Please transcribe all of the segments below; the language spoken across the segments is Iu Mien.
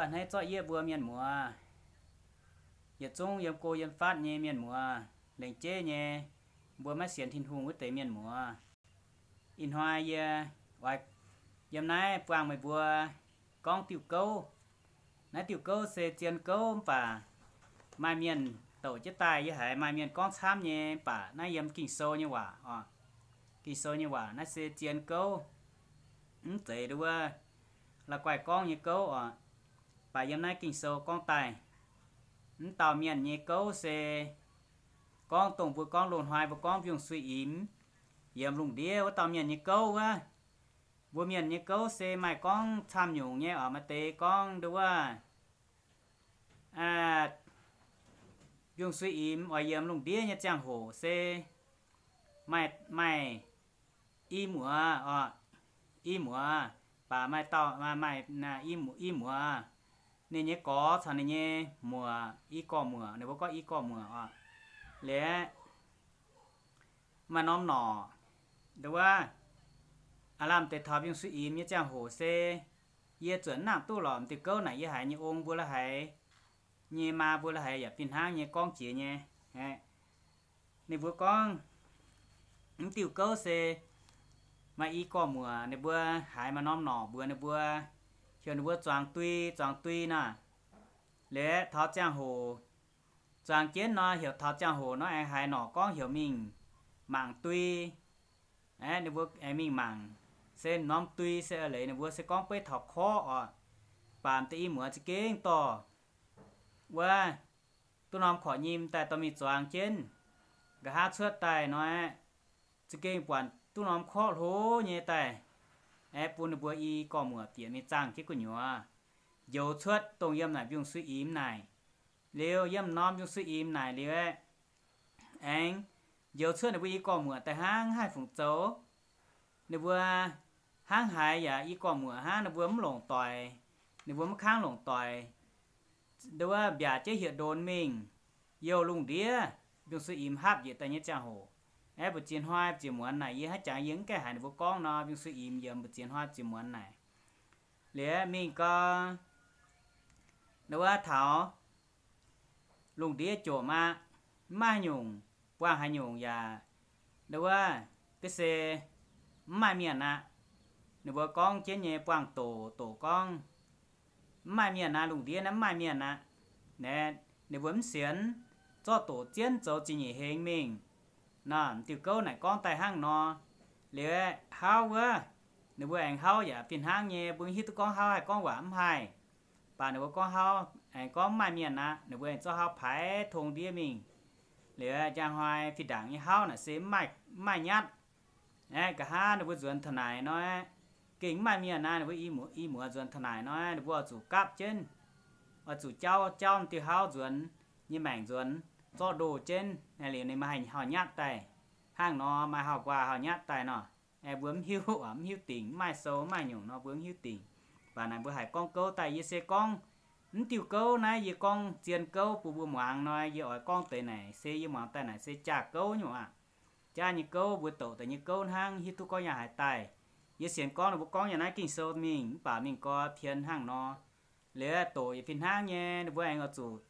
a'hneiv zorqv yie mbuo mienh muoz, yietc zungv yiem go yiem fatv nyei mienh muoz, lengc jeiv nyei mbuo maiv sienx Tin-Hungh wuov deix mienh muoz. Ih hnoi yie oix yiem naaiv buangh meih mbuo gorngv diuh gouv. Naaiv diuh gouv se zien gouv mv baac maaih mienh douc jienv daaih, yie haiz maaih mienh gorngv camv nyei, mv baac naaiv yiem Ging-Sou nyei waac oc. Ging-Sou nyei waac naaiv se zien gouv, mv zeiz nduov wuov la'guaih gorngv nyei gouv oc. Mv baac yiem naaiv Ging-Sou gorngv daaih, mv dauh mienh nyei gouv se gorngv dongh mbuo gorngv loz-hnoi mbuo gorngv mbiungc-suiv-imx, yiem lungh ndiev wuov dauh mienh nyei gouv wuov. Mbuo mienh nyei gouv se maaih gorngv camv nyungc nyei oc. Maaih deix gorngv nduov wuov mbiungc-suiv-imx oix yiem lungh ndiev nyei ziangh hoc se maaih, maaih i muoz oc, i muoz, baac maaih dauh, maaih, maaih i muoz, ninh nyei gorx caux ninh nyei muoc, i gorx-muoc, ninh mbuo gorngv i gorx-muoc oc. Liuz maaih norm norqc, nduov wuov, aav lamh deix taux mbiungc-suiv-imx nyei ziangh hoc se, yie zuotc nangc duqv lorqc, m'diuh gouv naaic yie haiz nyei ong mbuo la'haiz nyei maa mbuo la'haiz yaac fih hnangv nyei gorngv jiex nyei. Ninh mbuo gorngv m'diuh gouv se maaih i gorx-muoc, ninh mbuo haiz maaih norm norqc mbuox ninh mbuo, heuc ninh mbuo zuangx dui, zuangx dui nor. Liuz taux ziangh hoc zuangx jienv nor, heuc taux ziangh hoc nor aengx haiz norqc gorngv heuc mingh mangc dui. Aeqv, ninh mbuo aengx mingh mangc, se norm dui se a'leiz ninh mbuo se gorngv beiv taux korqv oc. Baac m'deix i muoz za'gengh dorh wuov duqv norm korqv-nyim daaih dorh mingh zuangx jienv. Nqa'haav cuotv daaih nor, za'gengh buatc duqv norm korqv hlo nyei daaih, aeqv, bun ninh mbuo i gorx-muoc bieqc mingh zaangh jienv gu'nyuoz, njoux cuotv dongh yiem naaic mbiungc-suiv-imx naaic. Liuz yiem norm mbiungc-suiv-imx naaic liuz aeqv, aengx njoux cuotv ninh mbuo i gorx-muoc daaih hnangv haih fungc zoux. Ninh mbuo hnangv haaix yaac i gorx-muoc hnangv, ninh mbuo mv longc doic, ninh mbuo mv kangv longc doic, nduov wuov mbiaac jienv hieh ndonx mingh, youh lungh ndiev mbiungc-suiv-imx hapv njiec daaih nyei ziangh hoc. Aeqv, mbu'ziex hnoi mbu'ziex muonz naaic yie hnangv jangx yie mv gaengh haiz ninh mbuo gorngv nor, mbiungc-suiv-imx yiem mbu'ziex hnoi mbu'ziex muonz naaic. Liuz mingh gau, nduov wuov taux lungh ndiev jomc aqv, mv maaih haaix nyungc, buangh haaix nyungc yaac, nduov wuov, ga'se mv maaih mienh aqv. Ninh mbuo gorngv jienv nyei buangh doqc, doqc gorngv, mv maaih mienh aqv, lungh ndiev naaiv mv maaih mienh aqv. Naaiv ninh mbuo mv sienx, zorqv doqc zienv zoux zingh nyeic hengx mingh. Nor m'diuh gouv naaic gorngv daaih hnangv nor. Liuz aeqv, hauv wuov, ninh mbuo aengx hauv yaac fih hnangv nyei, mbuo hiuv duqv gorngv hauv haih gorngv waac mv haih. Baac ninh mbuo gorngv hauv aengx gorngv mv maaih mienh aqv, ninh mbuo aengx zorqv hauv paaix tong ndiev mingh. Liuz njang hnoi fih ndaangc nyei hauv naaic se mv maaih, mv maaih nyatv. Aeqv, nqa'haav ninh mbuo nzuonx taux naaic nor, gengh mv maaih mienh aqv, ninh mbuo i muoz, i muoz nzuonx taux naaic nor, ninh mbuo oix zuqc gapv jienv, oix zuqc jauv, jauv m'diuh hauv nzuonx nyei maengc nzuonx, zorqv ndoh jienv, liuz ninh maaih hauh nyatv daaih. Hnangv nor maaih hauh nquaah hauh nyatv daaih nor, aeqv, mbuo mv hiuv, mv hiuv dingc, mv maaih sou mv maaih nyungc nor mbuo mv hiuv dingc. Baac naaic mbuo haiz gorngv gouv daaih, yie se gorngv m'diuh gouv naaiv yie gorngv zien gouv bun mbuo muangx nor, yie oix gorngv deix naaic se yie muangx daaih naaic se jaax gouv nyungc aqv. Jaax nyei gouv, mbuo douc daaih nyei gouv hnangv, hiuv duqv gorngv yangh haaix daaih. Yie sienx gorngv ninh mbuo gorngv yangh naaiv Ging-Sou mingh, mv baac mingh gau pien hnangv nor. Liuz doqc yaac fih hnangv nyei, ninh mbuo aengx oix zuqc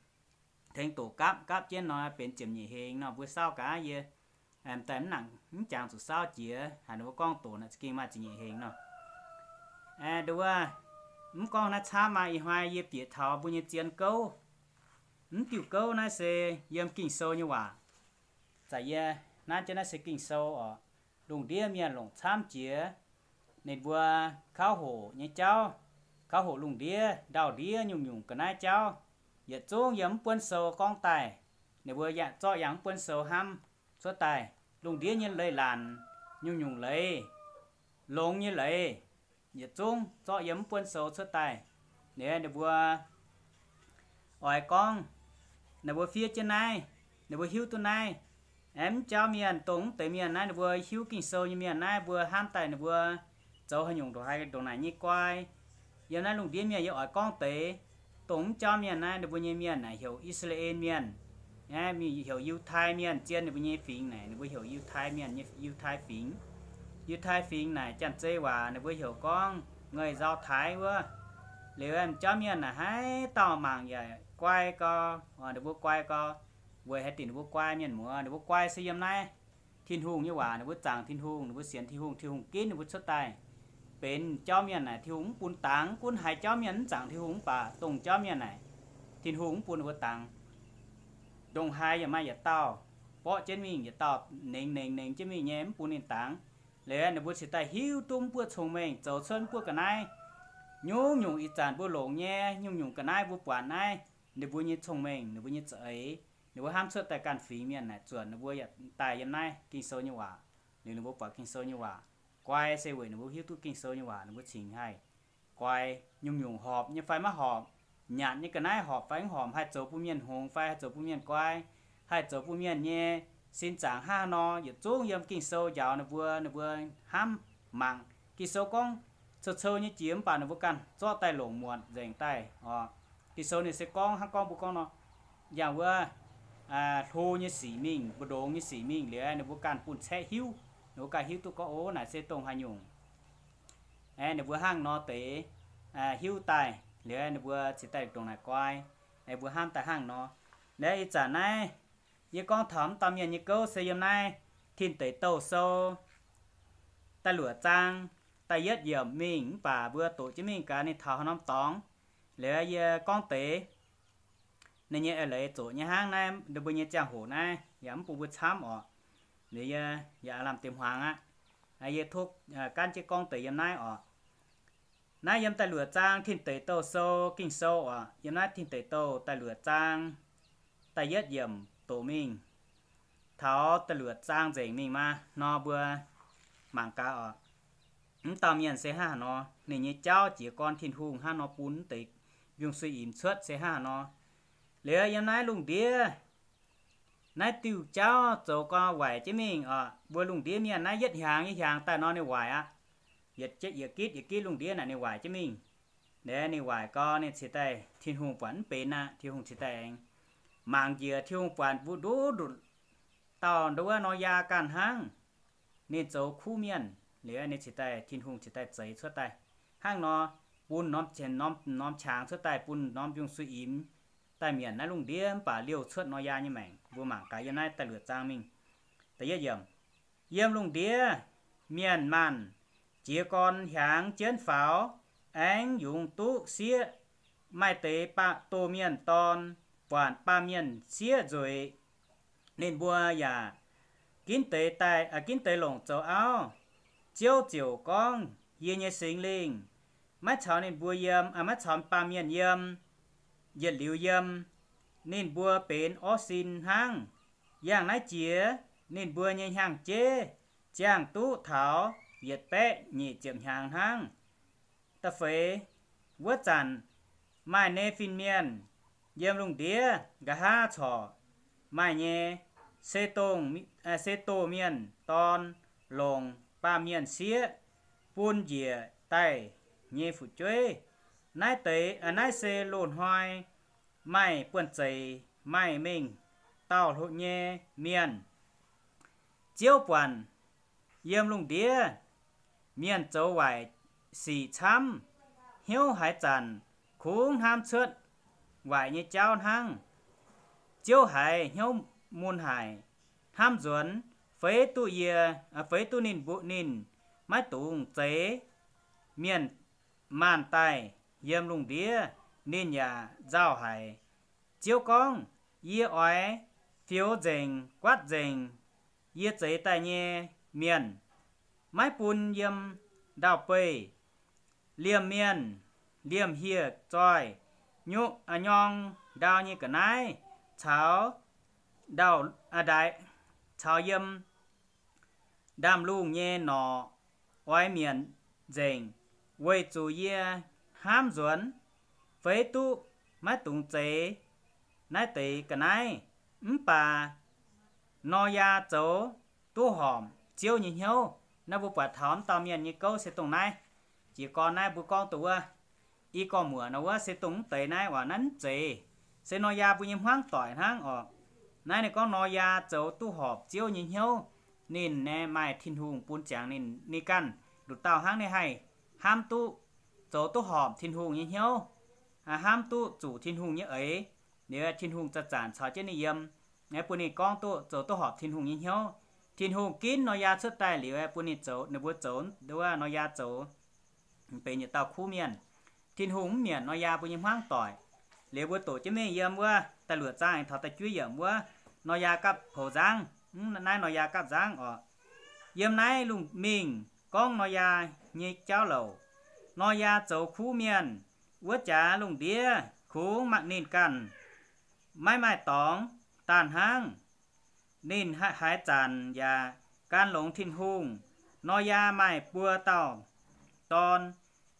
tengx doqc gapv, gapv jienv nor benx ziepc nyeic hengx nor, mbuo saauv gaax yie daaih mv nangc mv jangx zuqc saauv jiex, haaix ninh mbuo gorngv doqc naaic za'gengh maaih ziepc nyeic hengx nor. Nduov wuov, mv gorngv naaiv camv maah, ih hnoi yie bieqc taux mbuo nyei zien gouv. Mv diuh gouv naaiv se yiem Ging-Sou nyei waac. Zaqc yie nanv jienv naaiv se Ging-Sou oc. Lungh ndiev mienh longc camv jiex ninh mbuo kauv hoqc nyei jauv, kauv hoqc lungh ndiev ndau-ndiev nyungc-nyungc ga'naaiv jauv, yietc zungv yiem mv buonv sou gorngv daaih. Ninh mbuo yaac zorqv yangh mv buonv sou hnamv cuotv daaih. Lungh ndiev nyei leiz-latc, nyungc-nyungc leiz, longx nyei leiz, yietc zungv zorqv yiem mv buonv sou cuotv daaih. Liuz ninh mbuo oix gorngv, ninh mbuo fiev jienv naaiv, ninh mbuo hiuv duqv naaiv. Aeqv, mv jauv mienh, dongh mv deix mienh naaiv, ninh mbuo hiuv Ging-Sou nyei mienh naaiv, mbuo hnamv daaih ninh mbuo zoux haaix nyungc ndongc haaix ndongc naaic nyei guai. Yiem naaiv lungh ndiev mienh yie oix gorngv deix, dongh mv jauv mienh naaiv, ninh mbuo nyei mienh naaic heuc I^saa^laa^en Mienh, aeqv, mingh heuc Yiutai Mienh. Zien ninh mbuo nyei fingx naaic ninh mbuo heuc Yiutai Mienh, Yiutai Fingx. Yiutai Fingx naaic janx-zei waac ninh mbuo heuc gorngv Ngoi Nzau Taaix wuov. Liuz m'jauv mienh naaic haaix dauh mangc yaac guai gau, ninh mbuo guai gau, weic haaix diuc ninh mbuo guai, mienh muoz, ninh mbuo guai se yiem naaiv Tin-Hungh nyei waac, ninh mbuo zaangc Tin-Hungh, ninh mbuo sienx Tin-Hungh, Tin-Hungh ginv ninh mbuo cuotv daaih. Benx jauv mienh naaic Tin-Hungh mv bun dangx, gunv haaix jauv mienh mv zaangc Tin-Hungh mv baac dongh jauv mienh naaic Tin-Hungh mv bun ninh mbuo dangx. Ndongc haaix yaac maaih yietc dauh borqv jienv mingh, yietc dauh nengx nengx nengx jienv mingh nyei mv bun ninh dangx. Liuz ninh mbuo cingx daaih hiuv duqv mv buoqv cong-mengh, zoux cuotv mv buoqv ga'naaiv. Nyungc-nyungc ih zanc mbuo longc nyei nyungc-nyungc ga'naaiv mbuo buatc naaiv, ninh mbuo nyei cong-mengh, ninh mbuo nyei za'eix, ninh mbuo hnamv cuotv daaih ganh fingx mienh naaic zuotc ninh mbuo yaac daaih yiem naaiv Ging-Sou nyei waac. Liuz ninh mbuo buatc Ging-Sou nyei waac guai se weic ninh mbuo hiuv duqv Ging-Sou nyei waac, ninh mbuo cingx haih guai nyungc-nyungc horpc nyei fai maiv horpc, nyanc nyei ga'naaiv horpc fai mv horpc, haih zoux bun mienh hngongx fai haih zoux bun mienh guai, haih zoux bun mienh nyei sin zaangc hnangv haaix nor, yietc zungv yiem Ging-Sou njaaux ninh mbuo, ninh mbuo hnamv mangc. Ging-Sou gorngv cou-cou nyei jiex mv baac ninh mbuo ganh zorqv daaih longc muotc nzengc daaih oc. Ging-Sou ninh se gorngv hnangv gorngv mbuo gorngv nor, yangh wuov hlo nyei sic mingh, mbu'ndongx nyei sic mingh liuz ninh mbuo ganh bun caeqv hiuv, ninh mbuo ganh hiuv duqv gorngv, o, naaic se dongh haaix nyungc. Ninh mbuo hnangv nor deix hiuv daaih liuz ninh mbuo cingx daaih ndongc naaic guai, mbuo hnamv daaih hnangv nor. Liuz ih zanc naaiv yie gorngv taux mv dauh mienh nyei gouv se yiem naaiv Tin Deic Douh Sou da'luoqc zaang da'yietv yiemc mingh mv baac mbuo doqc jienv mingh gaax ninh taux haaix norm dorngx. Liuz yie gorngv deix ninh nyei eix leiz zoqc nyei hnangv naaiv, mbuo nyei ziangh hoc naaiv yaac mv bun mbuo camv oc. Liuz yie yaac lamh deix hmuangx aqv. Yie tov gaanv jienv gorngv deix yiem naaiv oc. Naaiv yiem da'luoqc zaang Tin Deic Douh Sou Ging-Sou oc, yiem naaiv Tin Deic Douh da'luoqc zaang da'yietv yiemc doqc mingh taux da'luoqc zaang nzengc mingh maah nor mbuo mangc gaax oc. Mv dauh mienh se hnangv haaix nor, ninh nyei jauv jiez gorn Tin-Hungh hnangv nor bun deix mbiungc-suiv-imx cuotv se hnangv haaix nor. Liuz yiem naaiv lungh ndiev naaiv diuh jauv zoux gau waaic jienv mingh oc. Mbuo lungh ndiev mienh naaiv yietv hnyangx yietv hnyangx daaih nor ninh waaic aqv. Yietc gitv yietc gitv lungh ndiev naaic ninh waaic jienv mingh. Liuz ninh waaic gau ninh cingx daaih Tin-Hungh buatc mv benx aqv, Tin-Hungh cingx daaih aengx mangc njiec, Tin-Hungh buatc mbuo nduqc nduqc dauh nduov Noyaa ganh hnangv. Ninh zoux kuv mienh liuz ninh cingx daaih, Tin-Hungh cingx daaih zeix cuotv daaih. Hnangv nor bun norm, norm, norm qangx cuotv daaih bun norm mbiungc-suiv-imx daaih mietc naaiv lungh ndiev mv baac liouh cuotv Noyaa nyei maengc. Mbuo mangc gaax yiem naaiv da'luoqc zaang mingh. Da'yietv yiemc, yiem lungh ndiev mienh maanh jiez gorn hiaangx jienv faaux, aengx yungz duqv sieqv. Maaih deix baamh, doh mienh dorn buatc baamh mienh sieqv nzueic, ninh mbuo yaac ginv deix daaih, ginv deix longc zoux auv. Ziouv ziouc gorngv, Yie nyei Singx Lingh maiv caux ninh mbuo yiem, maiv caux baamh mienh yiem. Yietc liuz yiem, ninh mbuo benx orv sin hnangv. Yangh naaiv jiex ninh mbuo nyei hnyangx-jeiv ziangh duqv taux yietc baeqv nyic ziepc hnyangx hnangv. Da'feix, wuov zanc maaih Ne^fin mienh yiem lungh ndiev nqa'haav corc maaih nyei, Se^do Mienh dorn longc baamh mienh sieqv bun njiec daaih nyei fu'jueiv. Naaiv deix, naaiv se loz-hnoi maaih buonv-zeic maaih mengh dauh hlo nyei mienh. Ziouv buatc yiem lungh ndiev mienh zoux waaic sic camv, hnyouv haaix zanc kungx hnamv cuotv waaic nyei jauv hnangv. Ziouv haiz hnyouv mun haic, hnamv nzuonx, feix duqv yie, feix duqv ninh mbuo, ninh maiv dungx zeix mienh maanh daaih yiem lungh ndiev. Ninh yaac nzauh haic. Ziouv gorngv, Yie oix fioux nzengc, guaatv nzengc yie zeix daaih nyei mienh, maiv bun yiem ndau-beih, liemh mienh, liemh hieh zoih, nyorng ndau nyei ga'naaiv, caux ndau, caux yiem ndaamv-lungh nyei norqc oix mietc nzengc, weic zuqc yie hnamv nzuonx, feix duqv maiv dungx zeix naaiv deix ga'naaiv. Mv baac Noyaa zoux duqv horpc Ziouv nyei hnyouv. Naaiv mbuo buatc taux mv dauh mienh nyei gouv se dongh naaiv. Jiez gorn naaiv mbuo gorngv duqv wuov, i gorngv muoc nor wuov se dongh mv deix naaiv oc, naaiv mv zeiz. Se Noyaa mbuo nyei hmuangv doic hnangv oc. Naaiv ninh gorngv Noyaa zoux duqv horpc Ziouv nyei hnyouv. Ninh naaiv maaih Tin-Hungh bun ziangx ninh, ninh ganh nduqc dauh hnangv ninh haih hnamv duqv zoux duqv horpc Tin-Hungh nyei hnyouv, hnamv duqv zuqc Tin-Hungh nyei eix, liuz Tin-Hungh zanc-zanc caux jienv ninh yiem, bun ninh gorngv duqv zoux duqv horpc Tin-Hungh nyei hnyouv. Tin-Hungh ginv Noyaa cuotv daaih liuz, bun ninh zoux, ninh mbuo zoux, wuov Noyaa zoux benx yietc dauh kuv mienh. Tin-Hungh mv mietc Noyaa mbuo nyei hmuangv doic. Liuz mbuo doqc jienv mingh yiem wuov da'luoqc zaang taux da'juov yiemc wuov, Noyaa gapv poux nzangv. Mv, naaiv Noyaa gapv nzangv oc. Yiem naaiv lungh mingh gorngv Noyaa nyei jauv louc. Noyaa zoux kuv mienh wuov jaax lungh ndiev kungx mangc ninh ganh maiv maaih dorngx daanh hnangv. Ninh haaix zanc yaac gan longx Tin-Hungh. Noyaa maaih buo dauh dorn,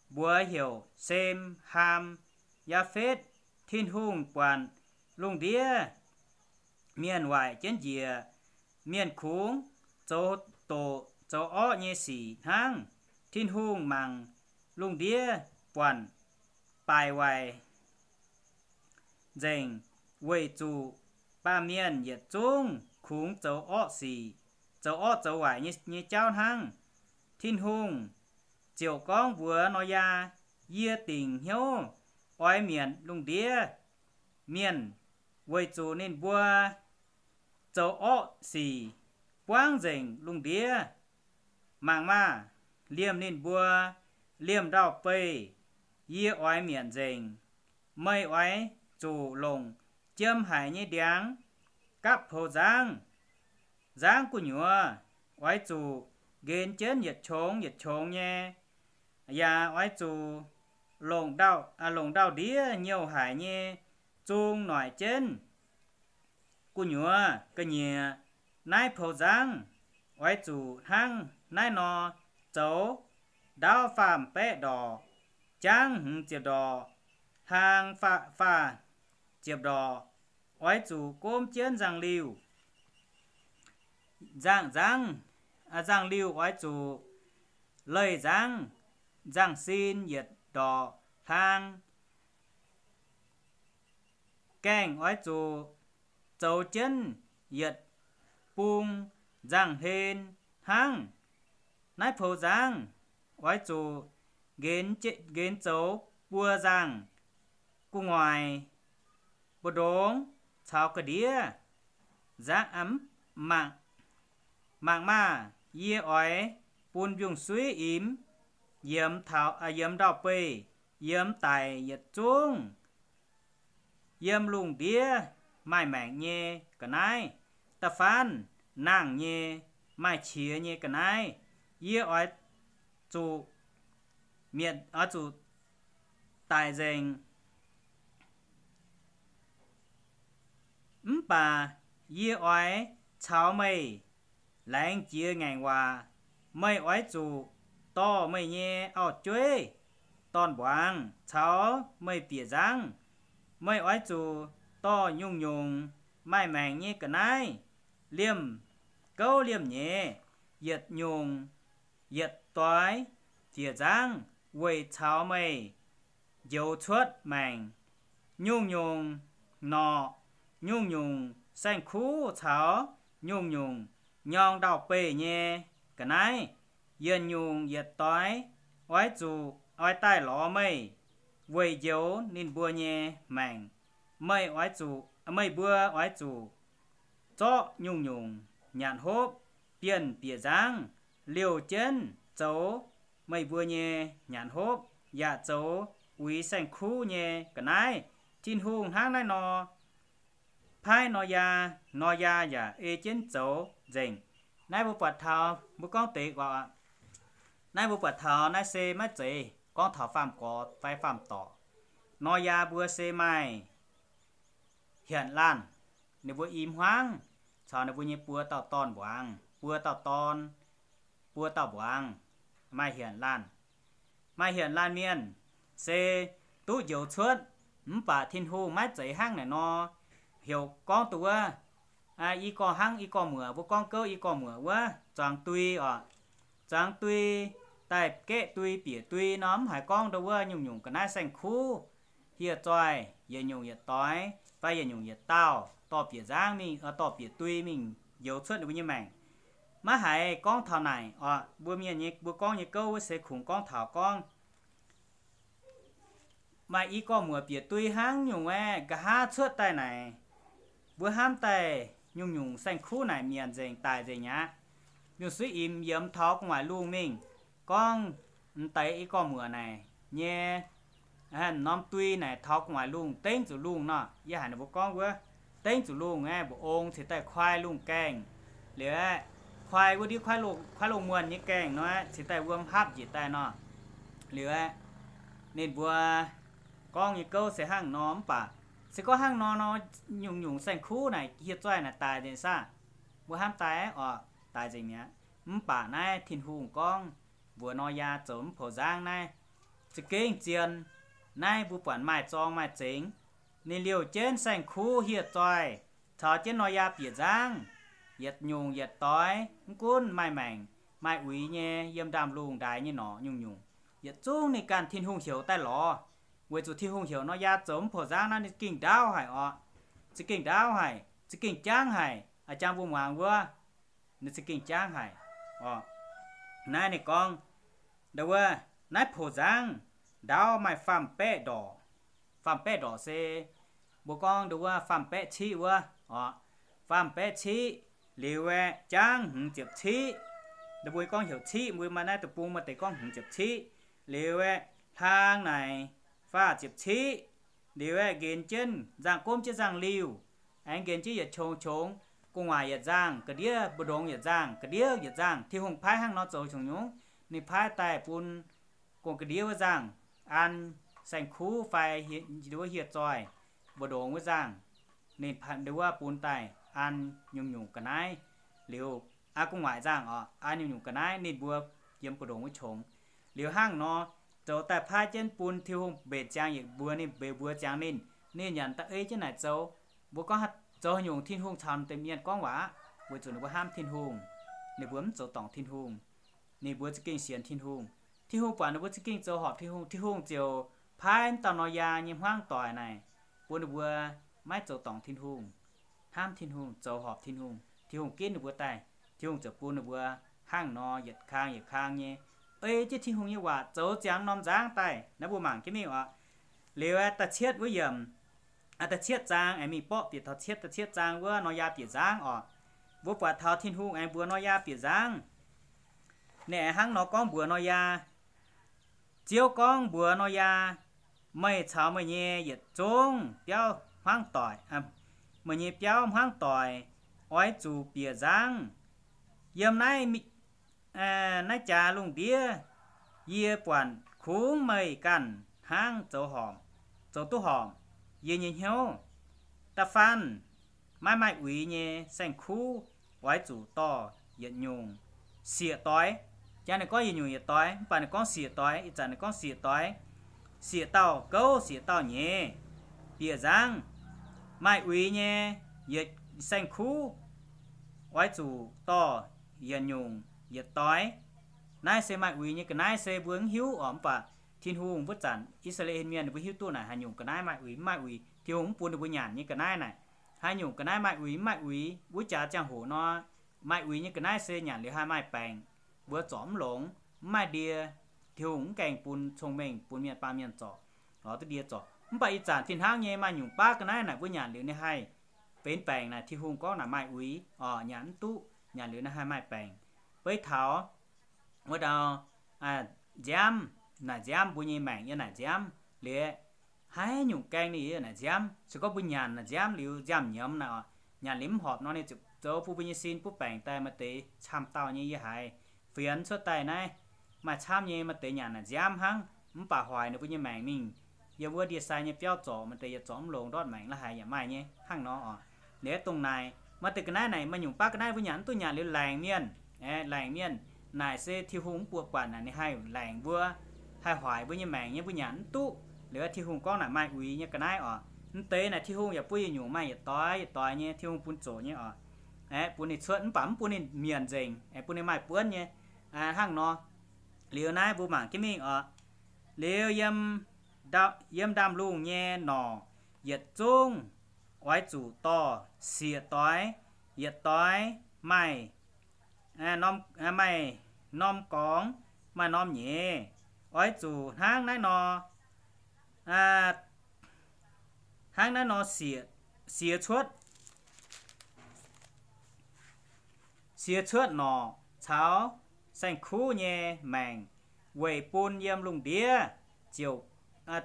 mbuox heuc Sem, Haam, Yaafetv. Tin-Hungh buatc lungh ndiev mienh waaic jienv njiec, mienh kungx zoux doqc zoux orqv nyei sic hnangv. Tin-Hungh mangc lungh ndiev buatc baaic waaic nzengc, weic zuqc baamh mienh yietc zungv kungx zoux orqv sic, zoux orqv zoux waaic nyei, nyei jauv hnangv. Tin-Hungh ziouc gorngv mbuox Noyaa, Yie dingc hnyouv oix mietc lungh ndiev mienh, weic zuqc ninh mbuo zoux orqv sic buangv nzengc lungh ndiev. Mangc maah! Liemh ninh mbuo liemh ndau-beih yie oix mietc nzengc. Meih oix zuqc longc jiem haic nyei ndiangx gapv poux nzangv. Nzangv gu'nyuoz oix zuqc nqenx jienv yietc qongx yietc qongx nyei, yaac oix zuqc longc ndau-, longc ndau-ndiev nyouh haic nyei zung noic jienv. Gu'nyuoz ga'nyiec naaiv poux nzangv oix zuqc hnangv naaiv nor zoux, ndaauv faam-baeqv ndorqc, jangv hmz ziepc ndorqc, hlaang faah, faah ziepc ndorqc. Oix zuqc gomv jienv nzangv-liuh, nzangv nzangv, nzangv-liuh oix zuqc leih nzangv, nzangv-sin yietc ndorqc hlaang. Gaengh oix zuqc zoux jienv yietc bung nzangv-hlen hnangv. Naaiv poux nzangv oix zuqc nqenx, nqenx zoux buo nzangh, gu'nguaaic, mbu'ndongx caux ga'ndiev. Nzangv, mangc, mangc maah! Yie oix bun mbiungc-suiv imx yiemx taux, yiemx ndau-beih, yiemx daic yietc zungv. Yiem lungh ndiev maaih maengc nyei ga'naaiv, da'faanh nangh nyei, maaih qiex nyei ga'naaiv, yie oix zuqc mietc, oix zuqc daic nzengc. Mv baac yie oix caux meih laengz jiex ngaengc waac. Meih oix zuqc dorh meih nyei auv-jueiv, dorn-mbuangz caux meih bieqc nzangv. Meih oix zuqc dorh nyungc-nyungc maaih maengc nyei ga'naaiv, liemh gouv liemh nyeiz, yietc nyungc yietc doix bieqc nzangv weic caux meih njoux cuotv maengc. Nyungc-nyungc norqc, nyungc-nyungc saeng-kuv caux nyungc-nyungc nyorng ndau-beih nyei ga'naaiv, yietc nyungc yietc doix oix zuqc oix daaih lorz meih weic njoux ninh mbuo nyei maengc. Meih oix zuqc, meih mbuo oix zuqc zorqv nyungc-nyungc nyanc hopv, bienh bieqc nzangv, liouh jienv zoux meih mbuo nyei nyanc hopv, yaac zoux uix saeng-kuv nyei ga'naaiv. Tin-Hungh hnangv naaiv nor paaiv Noyaa, Noyaa yaac ei jienv zoux nzengc. Naaiv mbuo buatc taux, mbuo gorngv deix gorx, naaiv mbuo buatc taux naaiv se maiv zeiz gorngv taux faam-gorx fai faam-dorc. Noyaa mbuo se maaih hienx laanh, ninh mbuo i hmuangv caux ninh mbuo nyei buo dauh dorn-mbuangz, buo dauh dorn, buo dauh mbuangz, maaih hienx laanh. Maaih hienx laanh mienh se duqv njoux cuotv, mv baac Tin-Hungh maiv zeiz hnangv naaic nor heuc gorngv duqv wuov, i gorx hnangv i gorx muoc, mbuo gorngv gouv i gorx muoc wuov, zuangx dui oc. Zuangx dui, daaih gaeqv dui bieqc dui nor mv haiz gorngv ndo wuov nyungc-nyungc ga'naaiv saeng-kuv, hieh zoih yietc nyungc yietc doix fai yietc nyungc yietc dauh dorh bieqc nzangv mingh, dorh bieqc dui mingh njoux cuotv ninh mbuo nyei maengc. Maiv haiz gorngv taux naaic oc. Mbuo mienh nyei, mbuo gorngv nyei gouv wuov se kungx gorngv taux gorngv Maaih i gorx-muoc bieqc dui hnangv nyungc aeqv, nqa'haav cuotv daaih naaic, mbuo hnamv daaih nyungc-nyungc saeng-kuv naaic mienc nzengc, daic nzengc mi'aqv. Nyungc suiv imx yiemx taux gu'nguaaic lungh mingh, gorngv m'deix i gorx-muoc naaic nyei norm dui naaic taux gu'nguaaic lungh dengv zuqc lungh nor, yie haiz ninh mbuo gorngv wuov, dengv zuqc lungh aeqv, mbu'ong cingx daaih kuaai lungh gaengh. Liuz aeqv, kuaai wuov ndiev kuaaiv lungh muonh nyei gaengh nor, cingx daaih wuom hapv njiec daaih nor. Liuz aeqv, ninh mbuo gorngv nyei gouv se hnangv nor, mv baac se gorngv hnangv nor nor, nyungc-nyungc saeng-kuv naaic hieh zoih naaic daic nzengc saah? Mbuo hnamv daaih oc, daic nzengc mi'aqv. Mv baac naaiv Tin-Hungh gorngv mbuox Noyaa zoux mv poux nzangv naaiv, za'gengh zien. Naaiv mbuo buatc maaih zorng maaih zengx. Ninh liouh jienv saeng-kuv hieh zoih caux jienv Noyaa bieqc nzangv, yietc nyungc yietc doix, mv gunv maaih maengc maaih uix nyei, yiem ndaamv-lungh ndaix nyei norqc nyungc-nyungc, yietc zungv ninh ganh Tin-Hungh heuc daaih lorz. Weic zuqc Tin-Hungh heuc Noyaa zoux mv poux nzangv naaiv, ninh za'gengh ndaauv haic oc. Za'gengh ndaauv haic, za'gengh jangv haic. A'jang mbuo muangx wuov, ninh za'gengh jangv haic oc. Naaiv ninh gorngv, ndo wuov, naaiv poux nzangv ndaauv maaih faam-baeqv ndorqc. Faam-baeqv ndorqc se mbuo gorngv ndo wuov faam-baeqv ciqv wuov oc. Faam-baeqv ciqv, liuz aeqv, jangv hmz ziepc ciqv. Ndo mbuo gorngv heuc ciqv, mbuo maaih naaiv deic-bung maaih deix gorngv hmz ziepc ciqv. Liuz aeqv, hlang naaic faah ziepc ciqv. Liuz aeqv, nqenx jienv nzangc-gomv jienv nzangc-liuh, aengx nqenx jienv yietc qongx qongx, gu'nguaaic yietc nzangc ga'ndiev, mbu'ndongx yietc nzangc ga'ndiev, yietc nzangc. Tin-Hungh paaiv hnangv nor zoux nyungc-nyungc. Ninh paaiv daaih bun gu'nguaaic ga'ndiev wuov nzangc an saeng-kuv fai wuov hieh zoih, mbu'ndongx wuov nzangc, ninh wuov bun daaih an nyungc-nyungc ga'naaiv. Liuz, aa, gu'nguaaic nzangc oc, an nyungc-nyungc ga'naaiv ninh mbuo yiem mbu'ndongx wuov qongx. Liuz hnangv nor, zoux daaih paaiv jienv bun Tin-Hungh mbenc ziangx yietc mbuox ninh, mbenc mbuox ziangx ninh, ninh nyanc da'ei jienv naaic zoux. Mbuo gorngv zoux haaix nyungc Tin-Hungh caux deix mienh gorngv waac aqv, weic zuqc ninh mbuo hnamv Tin-Hungh. Ninh mbuo mv zoux dorngc Tin-Hungh. Ninh mbuo za'gengh sienx Tin-Hungh. Tin-Hungh buatc ninh mbuo za'gengh zoux horpc Tin-Hungh, Tin-Hungh ziouc paaiv m'dauh Noyaa nyei hmuangv doic naaic bun ninh mbuo maiv zoux dorngc Tin-Hungh, hnamv Tin-Hungh, zoux horpc Tin-Hungh. Tin-Hungh ginv ninh mbuo daaih, Tin-Hungh ziouc bun ninh mbuo hnangv nor yietc kang yietc kang nyei ei jienv Tin-Hungh nyei waac zoux ziangx norm nzangv daaih. Naaiv mbuo mangc jienv mingh oc. Liuz da'cietv wuov yiemc, da'cietv zaang aengx mingh borqv bieqc taux cietv, da'cietv zaang wuov Noyaa bieqc nzangv oc. Mbuo buatc taux Tin-Hungh aengx mbuox Noyaa bieqc nzangv. Ninh aengx hnangv nor gorngv mbuox Noyaa, Ziouv gorngv mbuox Noyaa, Meih caux meih nyei yietc zungv biauv hmuangv doic, meih nyei biauv hmuangv doic, oix zuqc bieqc nzangv. Yiem naaiv, naaiv jaax lungh ndiev, yie buatc kungx meih ganh hnangv zoux horpc, zoux duqv horpc yie nyei hnyouv. Da'faanh maiv maaih uix nyei saeng-kuv oix zuqc dorh yietc nyungc sieqv-doix. Jangx ninh gorngv yietc nyungc yietc doix, mv baac ninh gorngv sieqv-doix. Ih zanc ninh gorngv sieqv-doix, sieqv-dauh gouv sieqv-dauh nyeiz bieqc nzangv. Maaih uix nyei yietc saeng-kuv oix zuqc dorh yietc nyungc yietc doix. Naaiv se maaih uix nyei ga'naaiv se mbuo mv hiuv oc, mv baac Tin-Hungh wuov zanc I^saa^laa^en Mienh ninh mbuo hiuv duqv naaic haaix nyungc ga'naaiv maaih uix mv maaih uix. Tin-Hungh mv bun ninh mbuo nyanc nyei ga'naaiv naaic, haaix nyungc ga'naaiv maaih uix mv maaih uix. Wuov jaax ziangh hoc nor, maaih uix nyei ga'naaiv se nyanc liuz haih maaih baengc, mbuo zorc mv longx, mv maaih ndie. Tin-Hungh mv gaengh bun cong-mengh bun mienh baamh mienh zorc, lorz duqv ndie zorc. Mv baac ih zanc fih hnangv nyei maaih nyungc baav ga'naaiv naaic mbuo nyanc liuz ninh haih benx baengc naaic, Tin-Hungh gorngv naaic maaih uix oc, nyanc mv duqv, nyanc liuz ninh haih maaih baengc. Beiv taux wuov dauh nziaamv, naaic nziaamv, mbuo nyei maengc yiem naaic nziaamv liuz, haaix nyungc gaeng ninh yiem naaic nziaamv. Se gorngv mbuo nyanc naaic nziaamv liuz nziaamv nyiemz naaic oc, nyanc liuz mv horpc nor ninh ziouc zoux bun mbuo nyei sin butv baengc daaih. Maaih deix camv dauh nyei yie haiz fienx cuotv daaih naaiv, maaih camv nyei maaih deix nyanc naaic nziaamv hnangv, mv baac hoic ninh mbuo nyei maengc mingh yiem wuov ndie-sai nyei biauv zorc, maaih deix yietc zorc mv longx ndortv maengc la'haic yaac maaih nyei hnangv nor oc. Liuz dongh naaic maaih deix ga'naaiv naaic, maaih nyungc baav ga'naaiv mbuo nyanc mv duqv, nyanc liuz laengc mienh, aengx laengc mienh. Naaic se Tin-Hungh mv bun buatc naaic ninh haih laengc mbuo, haih hoic mbuo nyei maengc nyei, mbuo nyanc mv duqv. Liuz Tin-Hungh gorngv naaic maaih uix nyei ga'naaiv oc. Mv deix naaic Tin-Hungh yaac bun yietc nyungc maaih yietc doix yietc doix nyei, Tin-Hungh bun zoqc nyei oc. Aeqv, bun ninh cuotv mv baac mv bun ninh mienc nzengc, aeqv, bun ninh maaih buonv nyei. Hnangv nor, liuz naaiv mbuo mangc jienv mingh oc. Liuz yiem, yiem ndaamv-lungh nyei norqc yietc zungv oix zuqc dorh sieqv-doix, yietc doix maaih, maaih norm gorngx, maaih norm nyeiz. Oix zuqc hnangv naaiv nor, hnangv naaiv nor siex, siex cuotv, siex cuotv norqc caux saeng-kuv nyei maengc weic bun yiem lungh ndiev ziouc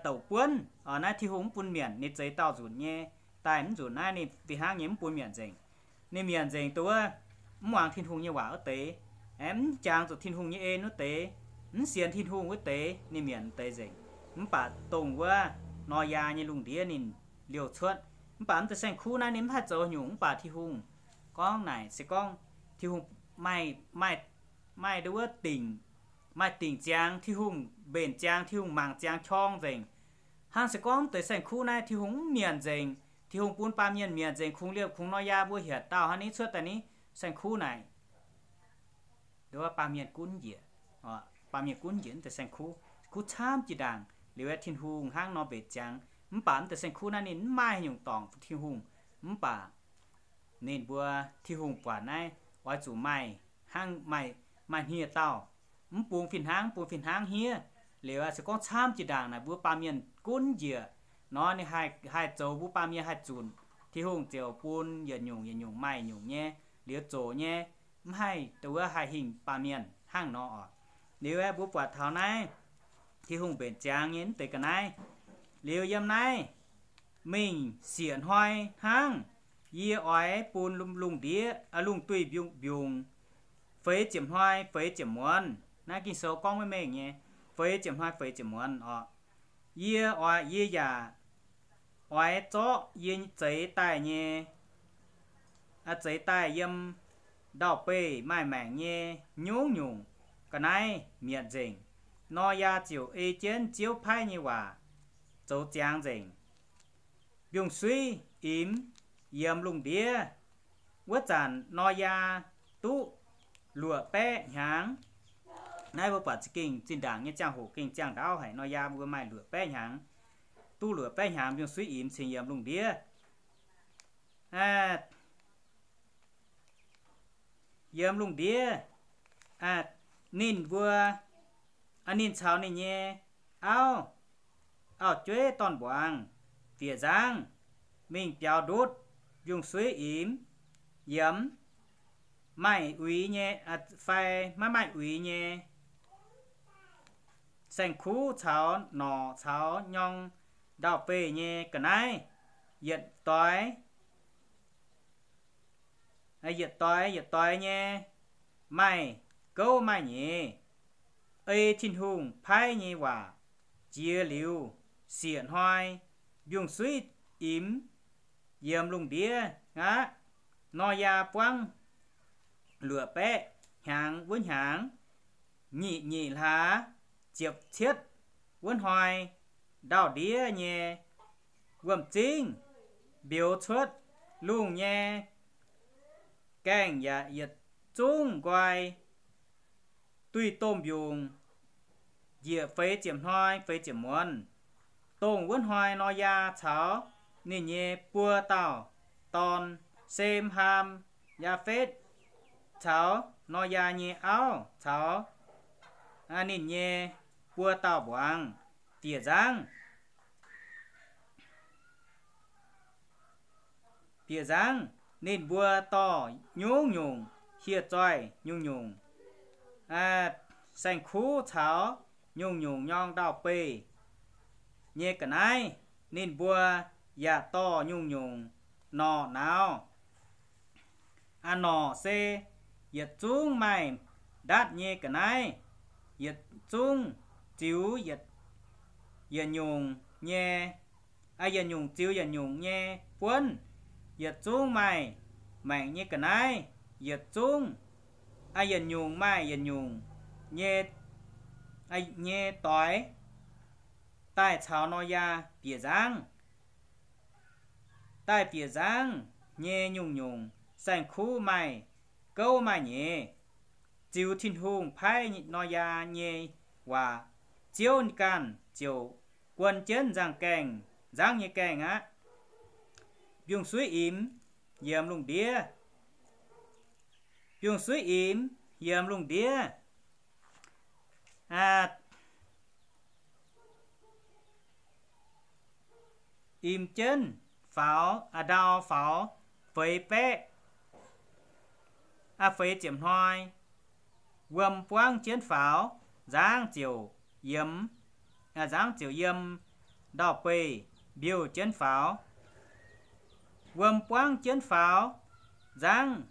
douc buonv. Naaiv Tin-Hungh mv bun mietc ninh zeix daauh nzunc nyei, daaih mv nzunc naaiv ninh fih hnangv nyei mv bun mietc nzengc. Ninh mietc nzengc dongh wuov mv muangx Tin-Hungh nyei waac wuov deix, mv jangx zuqc Tin-Hungh nyei en wuov deix, mv sienx Tin-Hungh wuov deix, ninh mietc deix nzengc. Mv baac dongh wuov Noyaa nyei lungh ndiev ninh liouh cuotv. Mv baac mv deix saeng-kuv naaiv ninh mv haih zoux nyungc. Mv baac Tin-Hungh gorngv naaic se gorngv Tin-Hungh maaih, maaih, maaih nduov dingc, maaih dingc ziangx, Tin-Hungh mbenc ziangx, Tin-Hungh mangc ziangx qorng nzengc. Hnangv se gorngv mv deix saeng-kuv naaiv Tin-Hungh mv mietc nzengc, Tin-Hungh bun baamh mienh mietc nzengc, kungx liemh kungx Noyaa mbuo hietc dauh hnangv ni cuotv daaih ni saeng-kuv naaic, nduov baamh mienh gunv njiec, baamh mienh gunv njiec mv deix saeng-kuv, kuv camv jiex ndaangc. Liuz aeqv, Tin-Hungh hnangv nor mbenc ziangx. Mv baac mv deix saeng-kuv naaiv ninh mv maaih nyungc dorngc Tin-Hungh. Mv baac ninh mbuo, Tin-Hungh buatc naaiv oix zuqc maaih hnangv, maaih, maaih hniev-daauh, mv bungx fih hnangv, mv bungx fih hnangv hniev. Liuz aeqv, se gorngv camv jiex ndaangc naaic mbuo baamh mienh gunv njiec nor, ninh haih, haih zoux mbuo baamh mienh haih zunc. Tin-Hungh ziouc bun yietc nyungc yietc nyungc maaih nyungc nyei, liuz zoqc nyei, mv haih dongh wuov haih hingh baamh mienh hnangv nor oc. Liuz aeqv, mbuo buatc taux naaiv Tin-Hungh mbenc ziangx nyei mv deix ga'naaiv. Liuz yiem naaiv mingh sieqv hnoi hnangv, yie oix bun lungh ndiev, lungh duih mbiungc, mbiungc feix ziepc hnoi feix ziepc muonz. Naaiv Ging-Sou gorngv maiv mengh nyei, feix ziepc hnoi feix ziepc muonz oc. Yie oix, yie yaac oix zorqv yie zeix daaih nyei, zeix daaih yiem ndau-beih maaih maengc nyei nyungc-nyungc ga'naaiv mietc nzengc. Noyaa ziouc ei jienv Ziouv paaiv nyei waac zoux ziangx nzengc. Mbiungc-suiv imx yiemx lungh ndiev. Wuov zanc Noyaa duqv luoqc baeqv hnyangx. Naaiv mbuo buatc za'gengh zinh ndaangc nyei ziangh hoc gengh ziangh ndaauv haic. Noyaa mbuo maaih luoqc baeqv hnyangx, duqv luoqc baeqv hnyangx mbiungc-suiv imx cingx yiemx lungh ndiev. Yiemx lungh ndiev, ninh mbuo, ninh caux ninh nyei auv, auv-jueiv dorn-mbuangz, bieqc nzangv, mingh biaux ndutv mbiungc-suiv imx yiemx, maaih uix nyei fai maiv maaih uix nyei saeng-kuv caux norqc caux nyorng ndau-beih nyei ga'naaiv, yietc doix, yietc doix yietc doix nyei maaih gouv maaih nyeiz, ei Tin-Hungh paaiv nyei waac jiex liuz, sieqv hnoi mbiungc-suiv imx yiemx lungh ndiev aqv. Noyaa buangv luoqc baeqv hnyangx wuov hnyangx, nyic nyeic hlaax ziepc cietv wuov hnoi, ndau-ndiev nyei wuom-zingv mbiouz cuotv, lungh nyei gaengh yaac yietc zungv nqoi, duih domh mbiungc njiec feix ziepc hnoi feix ziepc muonz. Dongh wuov hnoi Noyaa caux ninh nyei buo dauh dorn, Sem, Haam, Yaafetv, caux Noyaa nyei auv caux ninh nyei buo dauh mbuangz bieqc nzangv. Bieqc nzangv, ninh mbuo dorh nyungc-nyungc hieh zoih, nyungc-nyungc saeng-kuv caux nyungc-nyungc nyorng ndau-beih nyei ga'naaiv. Ninh mbuo yaac dorh nyungc-nyungc norqc nauz. Aa, norqc se yietc zungv maaih ndatv nyei ga'naaiv, yietc zungv ziux yietc nyungc nyei, yietc nyungc ziux yietc nyungc nyei buonv, yietc zungv maaih maengc nyei ga'naaiv, yietc zungv, yietc nyungc maaih yietc nyungc nyei, nyei doix, daaih caux Noyaa bieqc nzangv. Daaih bieqc nzangv nyei nyungc-nyungc saeng-kuv maaih gouv maaih nyeiz, ziux Tin-Hungh paaiv Noyaa nyei waac, Ziouv ganh ziouc guon jienv nzangv gaengh, nzangv nyei gaengh aqv. Mbiungc-suiv imx yiemx lungh ndiev. Mbiungc-suiv imx yiemx lungh ndiev. im jienv faaux, a'ndau faaux feix baeqv, a'feix ziepc hnoi. Wuom buangv jienv faaux, nzangv ziouc yiemx, nzangv ziouc yiem ndau-beih mbiouh jienv faaux. Wuom buangv jienv faaux, nzangv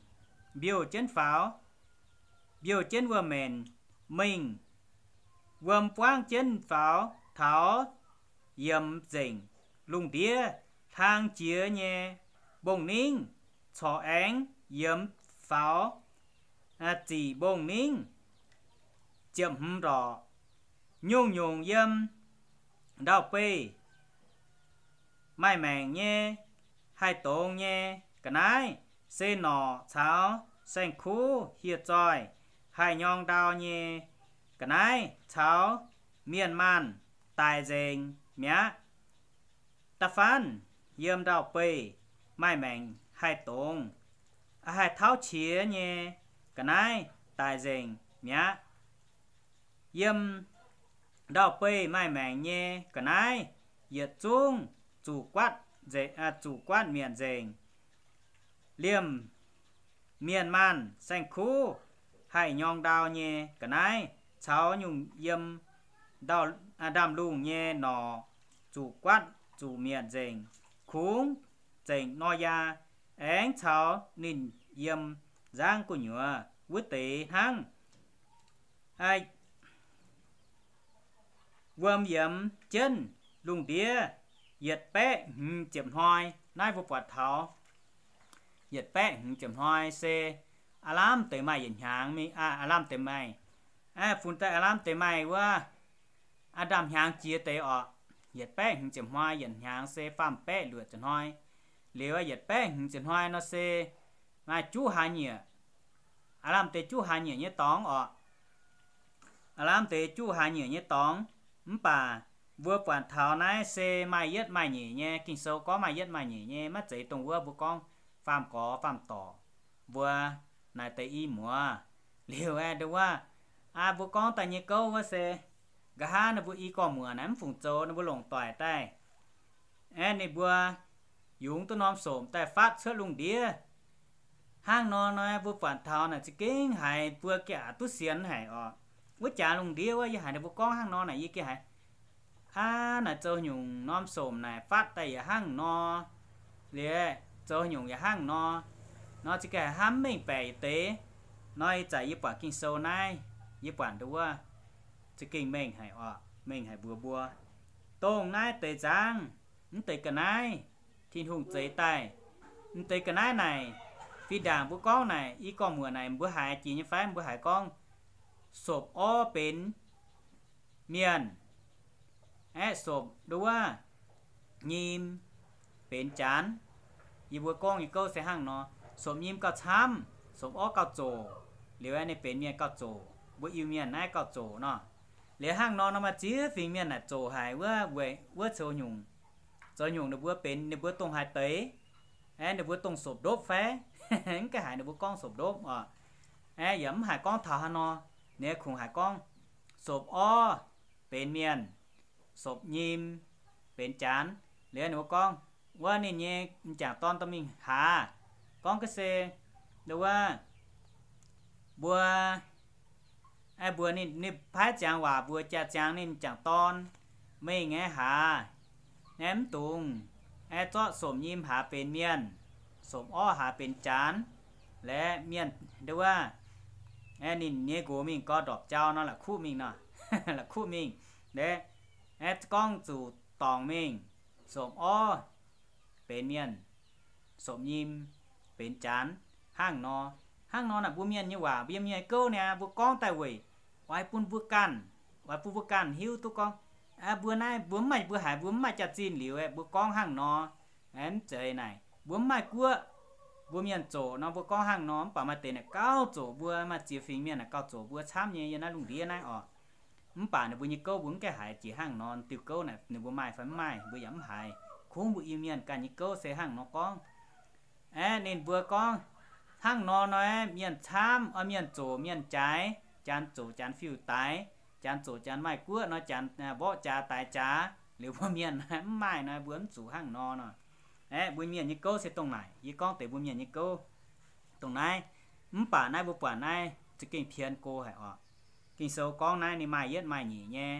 mbiouh jienv faaux, mbiouh jienv wuom-maenc mingh. Wuom buangv jienv faaux taux yiemx nzengc lungh ndiev hlang jiex nyei mbong-ningv, corc aengx yiemx faaux ziqc mbong-ningv ziepc hmz ndorqc. Nyungc-nyungc yiem ndau-beih maaih maengc nyei, haih dongz nyei ga'naaiv se norqc caux saeng-kuv hieh zoih, haih nyorng ndau nyei ga'naaiv caux mienh maanh daic nzengc mi'aqv. Da'faanh yiem ndau-beih maaih maengc haih dongz, haih tauv qiex nyei ga'naaiv daic nzengc mi'aqv. Yiem ndau-beih maaih maengc nyei ga'naaiv yietc zungv zuqc guatv nze-, zuqc guatv mietc nzengc. Liemh mienh maanh saeng-kuv haih nyorng ndau nyei ga'naaiv caux nyungc yiem ndau-, ndaamv-lungh nyei norqc zuqc guatv zuqc mietc nzengc. Kungx zengc Noyaa aengx caux ninh yiem nzangv gu'nyuoz wuov deix hnangv. Wuom yiemx jienv lungh ndiev yietc baeqv hmz ziepc hnoi. Naaiv mbuo buatc taux yietc baeqv hmz ziepc hnoi se aav lamh deix maaih yietc hnyangx mingh, aav lamh deix maaih, funx daaih aav lamh deix maaih wuov, aav ndaamv-hnyangx jiex deix orqc. Yietc baeqv hmz ziepc hnoi yietc hnyangx se faam baeqv luoqc ziepc hnoi. Liuz yietc baeqv hmz ziepc hnoi nor se maaih juqv hlaax nyieqc, aav lamh deix juqv hlaax nyieqc nyei dorngx orqc. Aav lamh deix juqv hlaax nyieqc nyei dorngx. Mv baac mbuo buatc taux naaiv se maaih yietv maaih nyeic nyei. Ging-Sou gorngv maaih yietv maaih nyeic nyei, maiv zeiz dongh wuov mbuo gorngv faam gorx faam dorc mbuo naaic deix i muoz. Liuz aeqv, nduov wuov, aa, mbuo gorngv daaih nyei gouv wuov se, nqa'haav ninh mbuo i gorx-muoc naaic mv fungc zoux, ninh mbuo longc doic daaih, aeqv, ninh mbuo yungz duqv norm somc daaih fatv cuotv lungh ndiev. Hnangv nor nor, mbuo buatc taux naaic za'gengh haiz mbuo gengh aqc duqv sienx haic orqc. Wuov jaax lungh ndiev wuov, yie haiz ninh mbuo gorngv hnangv nor naaic, yie gengh haiz, aa, naaic zoux nyungc norm somc naaic fatv daaih yaac hnangv nor, liuz zoux nyungc yaac hnangv nor, nor za'gengh haiz hnamv mengh baeqc yietc deix. Nor ih zanc yie buatc Ging-Sou naaiv, yie buatc nduov wuov, za'gengh mengh haic orqc, mengh haic mbuox mbuo, dongh naaiv deix nzangv, mv deix ga'naaiv Tin-Hungh zeix daaih. Mv deix ga'naaiv naaic, fih ndaangc mbuo gorngv naaic, i gorx-muoc naaic, mbuo haiz jiex nyei fai mbuo haiz gorngv, sopc orv benx mienh, aeqv, sopc nduov nyim benx janx. Yie mbuo gorngv nyei gouv se hnangv nor, sopc nyim gauh camv, sopc orv gauh zoqc, liuz aeqv, ninh benx mienh gauh zoqc, mbuo Iu-Mienh naaiv gauh zoqc nor. Liuz hnangv nor, nor maaih ziex fingx mienh naaic zoqc haic wuov, weic wuov zoux nyungc, zoux nyungc ninh mbuo benx, ninh mbuo dongh haaix deix, aeqv, ninh mbuo dongh sopc ndopv fai? Mv gaengh haiz ninh mbuo gorngv sopc ndopv oc. Aeqv, yaac mv haiz gorngv taux haaix nor, ninh kungx haiz gorngv sopc orv benx mienh, sopc nyim benx janx. Liuz ninh mbuo gorngv, wuov ninh nyei m'jangc dorn dorh mingh haaz. Gorngv ga'se, wuov, mbuo, aeqv, mbuox ninh, ninh paaiv ziangx waac mbuox jaax ziangx ninh m'jangc dorn mingh nyei haaz. Aeqv, mv dungx, aeqv, zorqv sopc nyim haaz benx mienh, sopc orv haaz benx janx. Laeqv mienh nduov, aeqv, ninh nyei nqox mingh gorx ndorpc jauv nor, la'kuqv mingh nor, la'kuqv mingh. Laeqv, aeqv, gorngv zuqc dorngc mingh, sopc orv benx mienh, sopc nyim benx janx, hnangv nor. Hnangv nor naaic, mbuo mienh nyei waac, mbuo yiem nyei gouv niaa, mbuo gorngv daaih weic oix bun mbuo ganh, oix bun mbuo ganh hiuv duqv gorngv, mbuo naaiv mbuo mv maaih, mbuo haiz mbuo mv maaih jaax-zinh liuz, mbuo gorngv hnangv nor. Mv zeiz naaic, mbuo mv maaih guoqv, mbuo mienh zoqc nor, mbuo gorngv hnangv nor. Mv baac maaih deix naaic gauh zoqc mbuo, maaih ziex fingx mienh naaic gauh zoqc mbuo camv nyei yiem naaiv lungh ndiev naaiv oc. Mv baac ninh mbuo nyei gouv mbuo mv gaengh haiz jiex hnangv nor, diuh gouv naaic ninh mbuo maaih fai mv maaih, mbuo yaac mv haiz. Kungx mbuo Iu-Mienh ganh nyei gouv se hnangv nor gorngv. Aeqv, ninh mbuo gorngv hnangv nor nor, mienh camv, mienh zoqc mienh jaaix, janx zoqc janx fiuv-daix, janx zoqc janx maaih guoqv nor, janx mborqv jaax daix jaax. Liuz mbuo mienh mv maaih nor, mbuo mv zuqc hnangv nor nor. Aeqv, mbuo mienh nyei gouv se dongh naaic. Yie gorngv deix mbuo mienh nyei gouv dongh naaiv. Mv baac naaiv mbuo buatc naaiv za'gengh pien go haic oc. Ging-Sou gorngv naaiv ninh maaih yietv maaih nyeic nyei.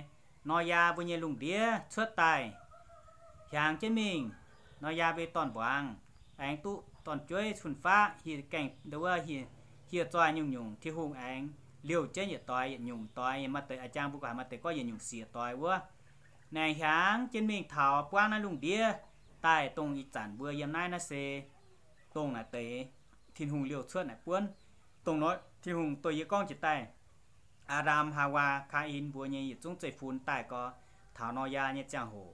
Nor-yaa mbuo nyei lungh ndiev cuotv daaih, hiaangx jienv mingh, nor-yaa mbuo dorn-mbuangz aengx duqv dorn-jueiv cun-faqv, hieh gaengh nduov, hieh zoih nyungc-nyungc, Tin-Hungh aengx liouh jienv yietc doix yietc nyungc doix, maaih deix a'jang mbuo haiz maaih deix gorngv yietc nyungc siec doix wuov. Naengc hiaangx jienv mingh taux buangv naaiv lungh ndiev daaih, dongh ih zanc mbuo yiem naaiv, naaiv se dongh naaic deix Tin-Hungh liouh cuotv naaic buonv. Dongh nor Tin-Hungh doix yie gorngv jiex daaih, Aa^ndam, Haawaa, Kaa^in mbuo nyei yietc zungv zeiv-fun daaih gau, taux Nor^yaa nyei ziangh hoc,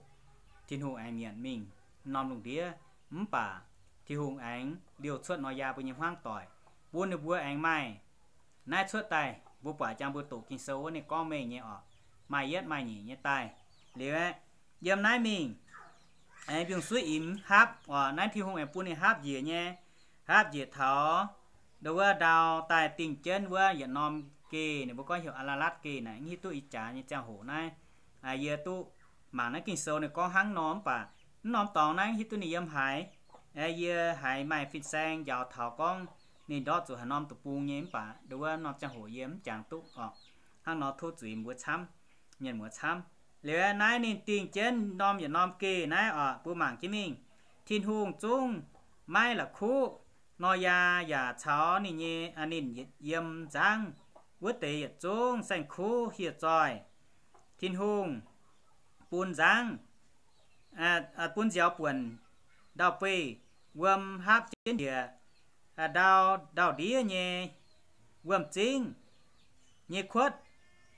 Tin-Hungh aengx nyanc mingh norm lungh ndiev. Mv baac Tin-Hungh aengx liouh cuotv Nor^yaa mbuo nyei hmuangv doic, bun ninh mbuo aengx maaih naaiv cuotv daaih. Mbuo buatc jangx mbuo doqc Ging-Sou wuov ninh gorngv mengh nyei oc, maaih yietv maaih nyeic nyei daaih. Liuz aeqv, yiem naaiv mingh aengx mbiungc-suiv imx haapv oc. Naaiv Tin-Hungh aengx bun ninh haapv njiec nyei, haapv njiec taux nduov wuov ndau daaih dingh jienv wuov yietc norm geh, ninh mbuo gorngv heuc Aa^laa^latv geh naaic. Mv hiuv duqv ih jaax nyei ziangh hoc naaiv, yie duqv mangc naaiv Ging-Sou ninh gorngv hnangv nor, mv baac mv norm dorngx naaiv mv hiuv duqv ninh yiem haaix. Yie haiz maaih fin-saeng njaaux taux gorngv ninh ndortv zuqc haaix norm deic-bung nyei, mv baac nduov wuov norm ziangh hoc yie mv jangx duqv oc. Hnangv nor tov zuiz mbuo camv, mienh muoz camv. Liuz naaiv ninh dingh jienv norm yietc norm geh naaiv oc, mbuo mangc jienv mingh. Tin-Hungh zungv maiv la'kuqv. Nor^yaa yaac caux ninh nyei, ninh yiem nzangv wuov deix yietc zungv saeng-kuv hieh zoih. Tin-Hungh bun nzangv, bun nziaaux buonc ndau-beih wuom hapv jienv njiec. Ndau, ndau-ndiev nyei wuom-zingv nyei kuotv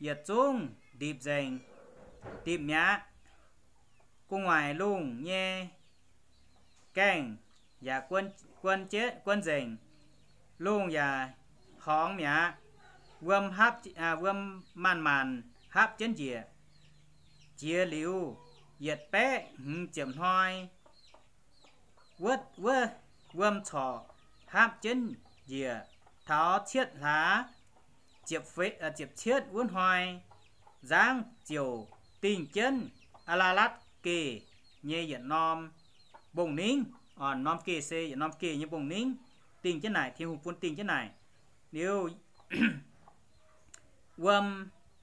yietc zungv ndipc nzengc, ndipc mi'aqv. Gu'nguaaic lungh nyei gaengh yaac guon, guon nzengc. Lungh yaac horngz mi'aqv. Wuom hapv, wuom maanc-maanc hapv jienv njiec. Jiex liuz yietc baeqv hmz ziepc hnoi, wuov, wuov wuom corc hapv jienv njiec. Taux cietv hlaax ziepc cietv wuov hnoi, nzangv ziouc dingh jienv Aa^laa^latv geh nyei yietc norm mbong-ningv. Norm geh se yietc norm geh nyei mbong-ningv. Dingh jienv naaic, Tin-Hungh bun dingh jienv naaic. Liuz wuom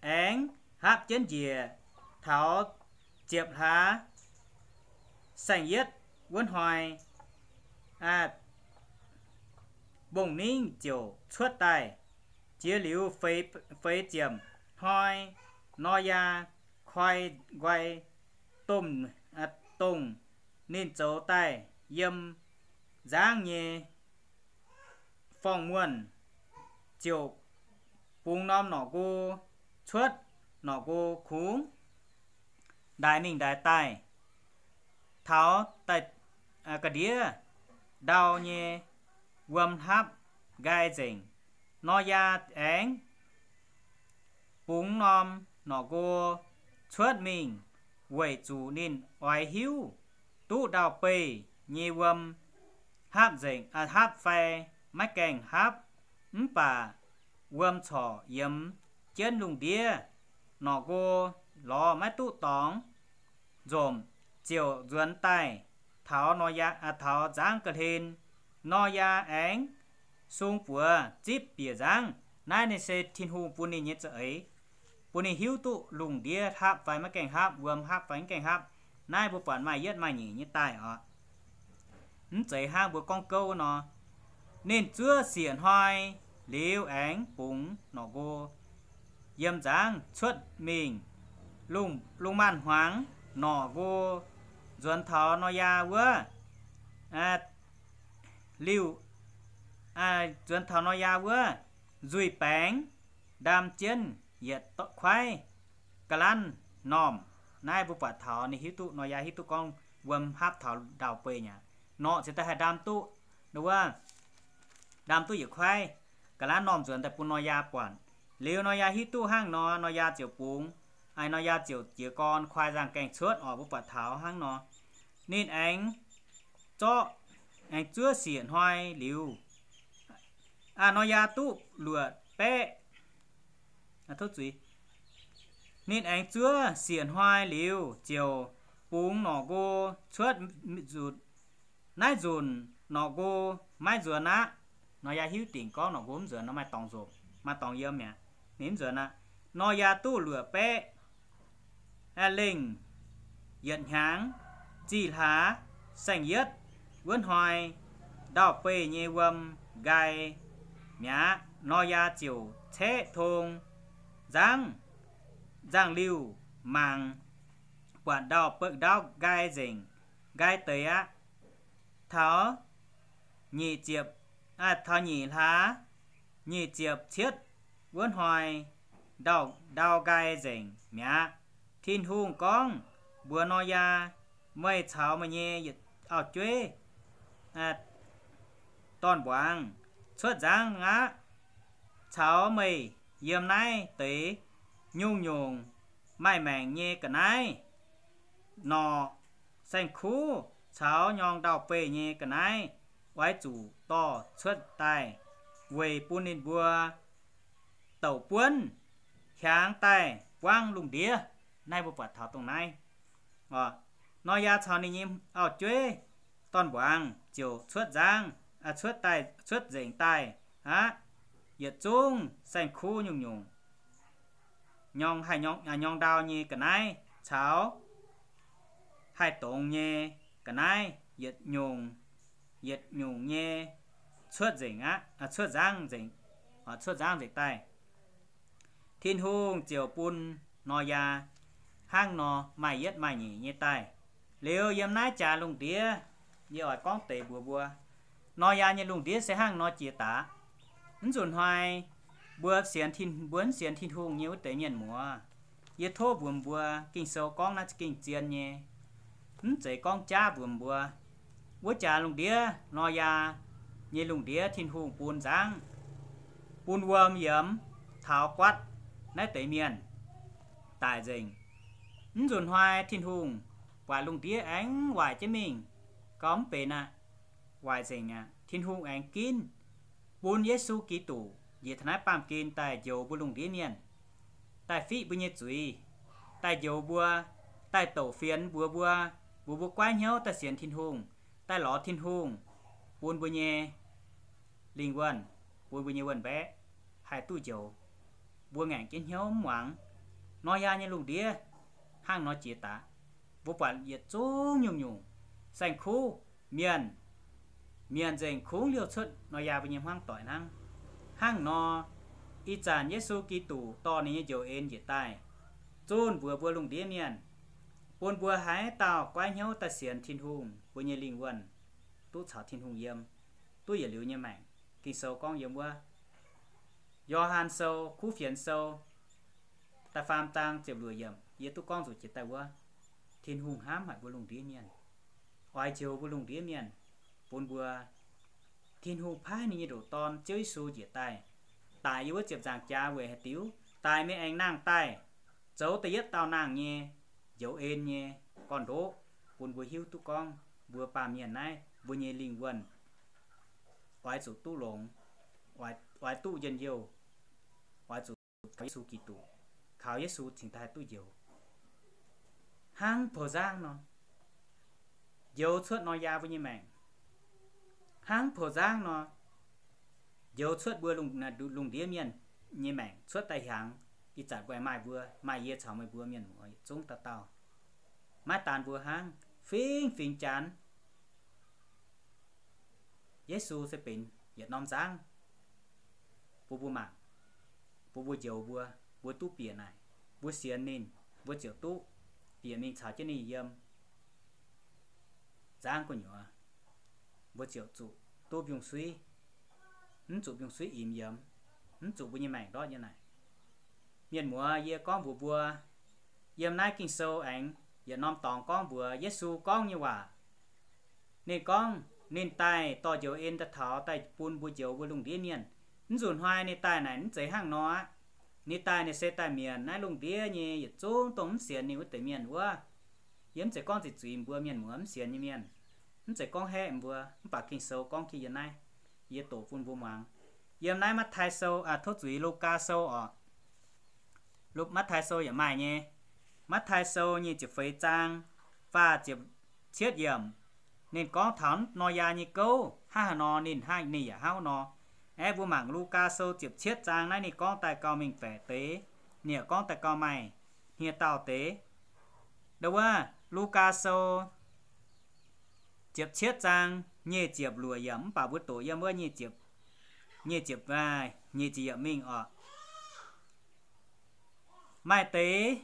aengx hapv jienv njiec taux ziepc hlaax saeng-yietv wuov hnoi, mbong-ningv ziouc cuotv daaih. Jiex liuz feix ziepc hnoi, Noyaa koi nqoi domh, dongh ninh zoux daaih yiem nzangv nyei forng-muonh ziouc bungx norm norqc nqo cuotv, norqc nqo kungx ndaix mingh ndaix daaih, taux daaih ga'ndiev ndau nyei wuom hapv nqaai nzengc. Noyaa aengx bungx norm norqc nqo cuotv mingh, weic zuqc ninh oix hiuv duqv ndau-beih nyei wuom hapv nzengc, hapv fai maiv gaengh hapv. Mv baac wuom corc yiemx jienv lungh ndiev, norqc nqo lorz maiv duqv dorngx nzomc, ziouc nzuonx daaih taux, taux nzangv ga'hlen. Noyaa aengx sung buoz zipv bieqc nzangv. Naaiv ninh se Tin-Hungh bun ninh nyei za'eix, bun ninh hiuv duqv lungh ndiev hapv fai maiv gaengh hapv, wuom hapv fai maiv gaengh hapv. Naaiv mbuo buatc maaih yietv maaih nyeic nyei daaih oc. Mv zeiz hnangv mbuo gorngv gouv nor. Ninh zuov siec hnoi liuz aengx bungx norqc nqo yiem nzangv cuotv mingh. Lungh, lungh maanz-hmuangx norqc nqo nzuonx taux Noyaa wuov, liuh, nzuonx taux Noyaa wuov nzuih baengx, ndaam jienv yietc kuaaiv ga'lanv normh. Naaiv mbuo buatc taux ninh hiuv duqv, Noyaa hiuv duqv gorngv wuom hapv taux ndau-beih nyei aqv. Norqc ziouc daaih haih ndaam duqv, wuov, ndaam duqv yietc kuaaiv ga'lanv normh nzuonx daaih bun Noyaa buatc. Liuz Noyaa hiuv duqv hnangv nor, Noyaa ziouc bungx, Noyaa ziouc jiez gorn kuaai nzangh gaengh cuotv oc. Mbuo buatc taux hnangv nor. Ninh aengx zorqv, aengx zuov siec hnoi liuz, Noyaa duqv luoqc baeqv, ninh aengx zuov siec hnoi liuz ziouc bungx norqc nqo cuotv nzunc. Naaiv nzunc norqc nqo maiv nzuonx aqv. Nor yaac hiuv dingc gorngv norqc nqo mv nzuonx nor maaih dorngx nzopc, maaih dorngx yiem mi'aqv. Ninh mv nzuonx aqv. Nor yaac duqv luoqc baeqv lengh yietc hnyangx, zih hlaax saeng-yietv wuov hnoi, ndau-beih nyei wuom nqaai mi'aqv. Nor yaac ziouc caeqv tong nzangv, nzangv-liuh mangc, buatc ndau-beih, ndau nqaai nzengc, nqaai deix aqv. Taux nyic ziepc, taux nyic hlaax nyic ziepc cietv wuov hnoi, ndau, ndau nqaai nzengc mi'aqv. Tin-Hungh gorngv mbuox Noyaa, Meih caux meih nyei yietc auv-jueiv dorn-mbuangz cuotv nzangv aqv. Caux meih yiem naaiv deix nyungc-nyungc maaih maengc nyei ga'naaiv, norqc, saeng-kuv caux nyorng ndau-beih nyei ga'naaiv oix zuqc dorh cuotv daaih weic bun ninh mbuo douc buonv hiaangx daaih buangv lungh ndiev. Naaiv mbuo buatc taux dongh naaiv. Noyaa caux ninh nyei auv-jueiv dorn-mbuangz ziouc cuotv nzangv, cuotv daaih, cuotv nzengc daaih aqv. Yietc zungv saeng-kuv nyungc-nyungc, nyorng haih nyorng ndau nyei ga'naaiv caux haih dongz nyei ga'naaiv, yietc nyungc, yietc nyungc nyei cuotv nzengc aqv, cuotv nzangv nzengc, cuotv nzangv nzengc daaih. Tin-Hungh ziouc bun Noyaa hnangv nor maaih yietv maaih nyeic nyei daaih. Liuz yiem naaiv jaax lungh ndiev, yie oix gorngv deix mbuox mbuo, Noyaa nyei lungh ndiev se hnangv nor jiex daaih. Mv nzunc hnoi mbuo sienx Tin, mbuo mv sienx Tin-Hungh nyei wuov deix mienh muoz, yie tov mbuox mbuo, Ging-Sou gorngv naaiv za'gengh zien nyei. Mv zeiz gorngv jaav mbuox mbuo. Wuov jaax lungh ndiev, Noyaa nyei lungh ndiev, Tin-Hungh bun nzangv, bun wuom yiemx taux guatv naaiv deix mienh daic nzengc. Mv nzunc hnoi Tin-Hungh buatc lungh ndiev aengx waaic jienv mingh, gauh mv benx aqv, waaic nzengc aqv. Tin-Hungh aengx ginv bun Yesu Giduc njiec taux naaiv baamh gen daaih njoux mbuo lungh ndiev mienh, daaih fiqv mbuo nyei zuiz, daaih njoux mbuo, daaih douc fienx mbuox mbuo, mbuox mbuo goiv hnyouv daaih sienx Tin-Hungh, daaih lorz Tin-Hungh bun mbuo nyei lingh wuonh, bun mbuo nyei wuonh mbaeqv haih duqv njoux. Mbuo ngaengc jienv hnyouv mv muangx. Noyaa nyei lungh ndiev hnangv nor jiex daaih. Mbuo buatc yietc zungv nyungc-nyungc saeng-kuv mienh, mienh nzengc kungx liouh cuotv Noyaa mbuo nyei hmuangv doic hnangv. Hnangv nor, ih zanc Yesu Giduc dorh ninh nyei njoux en njiec daaih, zunh mbuox mbuo lungh ndiev mienh, bun mbuo haaix dauh goiv hnyouv daaih sienx Tin-Hungh, mbuo nyei lingh wuonh duqv caux Tin-Hungh yiem, duqv yietc liuz nyei maengc. Ging-Sou gorngv yiem wuov Yo^han Sou, Kuv Fienx Sou, da'faam zaang ziepc luoqc yiemc, yie duqv gorngv nzuqc jiex daaih wuov, Tin-Hungh hnamv haic mbuo lungh ndiev mienh, oix njoux mbuo lungh ndiev mienh, bun mbuo, Tin-Hungh paaiv ninh nyei ndoqc Dorn, Ziouv Yesu, njiec daaih, daic yiem wuov ziepc nzaangc jaax weic haaix diuc? Daic mingh aengx nangh daaih, zoux da'yietv dauh nangh nyei, njoux en nyei gorn-ndoqv, bun mbuo hiuv duqv gorngv mbuo baamh mienh naaiv mbuo nyei lingh wuonh oix zuqc duqv longx, oix, oix duqv njien-youh, oix zuqc kaux Yesu Giduc, kaux Yesu cingx daaih duqv njoux. Hnangv pou nzangv nor, njoux cuotv Noyaa mbuo nyei maengc. Hnangv pou nzangv nor, njoux cuotv mbuo lungh, lungh ndiev mienh nyei maengc cuotv daaih hiaangx. Ih zanc mbuo maaih mbuo, maaih yie caux meih mbuo mienh muoz yietc zungv dauh dauh. Maiv daan mbuo hnangv, fingx fingx Janx, Yesu se benx yietc norm nzangv bun mbuo mangc, bun mbuo njoux mbuo, mbuo duqv bieqc naaic, mbuo sienx ninh, mbuo ziouc duqv bieqc mingh caux jienv ninh yiem nzangv gu'nyuoz. Mbuo ziouc zuqc duqv mbiungc-suiv, mv zuqc mbiungc-suiv imx yiemx, mv zuqc mbuo nyei maengc ndortv nyei naaic. Mienh muoz, yie gorngv mbuox mbuo, yiem naaiv Ging-Sou aengx yietc norm dorngx gorngv mbuox Yesu gorngv nyei waac. Ninh gorngv ninh daaih dorh njoux en daaih taux daaih bun mbuo njoux mbuo lungh ndiev mienh. Mv nzunc hnoi ninh daaih naaic mv zeiz hnangv nor aqv. Ninh daaih ninh se daaih mietc naaiv lungh ndiev nyei yietc zungv dongh mv sienx ninh wuov deix mienh wuov. Yie mv zeiz gorngv ziqc zuiz mbuo mienh muoz mv sienx nyei mienh. Mv zeiz gorngv haeqv mbuo, mv baac Ging-Sou gorngv jienv yie naaiv, yie doqc bun mbuo muangx. Yiem naaiv Matv^taai Sou, aa, tov zuiz, Lugaa Sou oc. Lu, Matv^taai Sou yaac maaih nyei. Matv^taai Sou nyic ziepc feix zaang, faah ziepc cietv yiemc. Ninh gorngv taux Noyaa nyei gouv hnangv haaix nor, ninh hnangv ninh yaac hnangv nor. Aeqv, mbuo mangc Lugaa Sou ziepc cietv zaang naaiv ninh gorngv daaih gauh mengh baeqc deix, ninh yaac gorngv daaih gauh maaih hniev-daauh deix. Ndo wuov, Lugaa Sou ziepc cietv zaang nyic ziepc luoqc yiemc, mv baac mbuo doqc yiem wuov nyic ziepc, nyic ziepc, nyic ziepc yiemc mingh oc. Maaih deix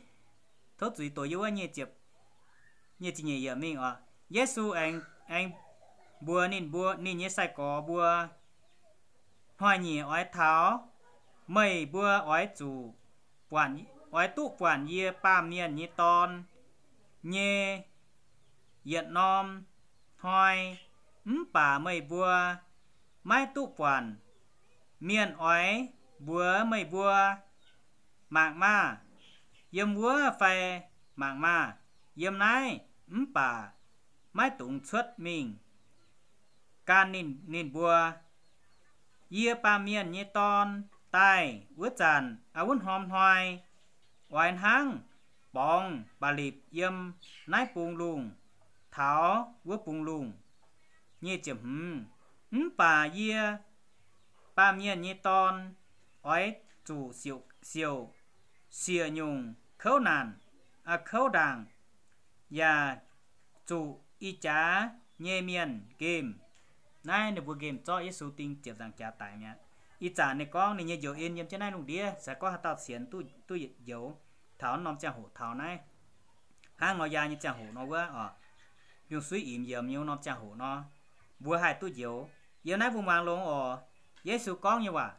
tov zuiz doqc yiem wuov nyic ziepc, nyic ziepc nyeic yiemc mingh oc. Yesu aengx, aengx mbuox ninh mbuo, ninh nyei sai-gorx mbuo, Hnoi-nyieqc oix taux, meih mbuo oix zuqc buatc, oix duqv buatc yie, Baamh Mienh nyei Dorn, nyei yietc norm hnoi, mv baac meih mbuo maiv duqv buatc. Mienh oix mbuox meih mbuo, Mangc maah! Yiem wuov, fai, Mangc maah! Yiem naaiv! Mv baac maiv dungx cuotv mingh. Gan ninh, ninh mbuo, Yie, Baamh Mienh nyei Dorn, daaih wuov zanc, wuov norm hnoi, oix hnangv borngz mba'lipc yiem naaiv bung lungh taux wuov bung lungh. Nyic ziepc hmz. Mv baac yie, Baamh Mienh nyei Dorn, oix zuqc siouc, siouc siec nyungc kouv naanc, kouv ndaangc, yaac zuqc ih jaax nyei mienh nqemh. Naaiv ninh mbuo nqemh zorqv Yesu ding ziepc nzaangc jaax daic mi'aqv. Ih zanc ninh gorngv ninh nyei njoux en yiem jienv naaiv lungh ndiev, se gorngv haaix dauh sienx duqv, duqv njoux taux norm ziangh hoc taux naaiv, hnangv Noyaa nyei ziangh hoc nor wuov oc, Yungh Suiv Imx yiemx nyei norm ziangh hoc nor, mbuo haih duqv njoux. Yiem naaiv mbuo muangx longx oc. Yesu gorngv nyei waac,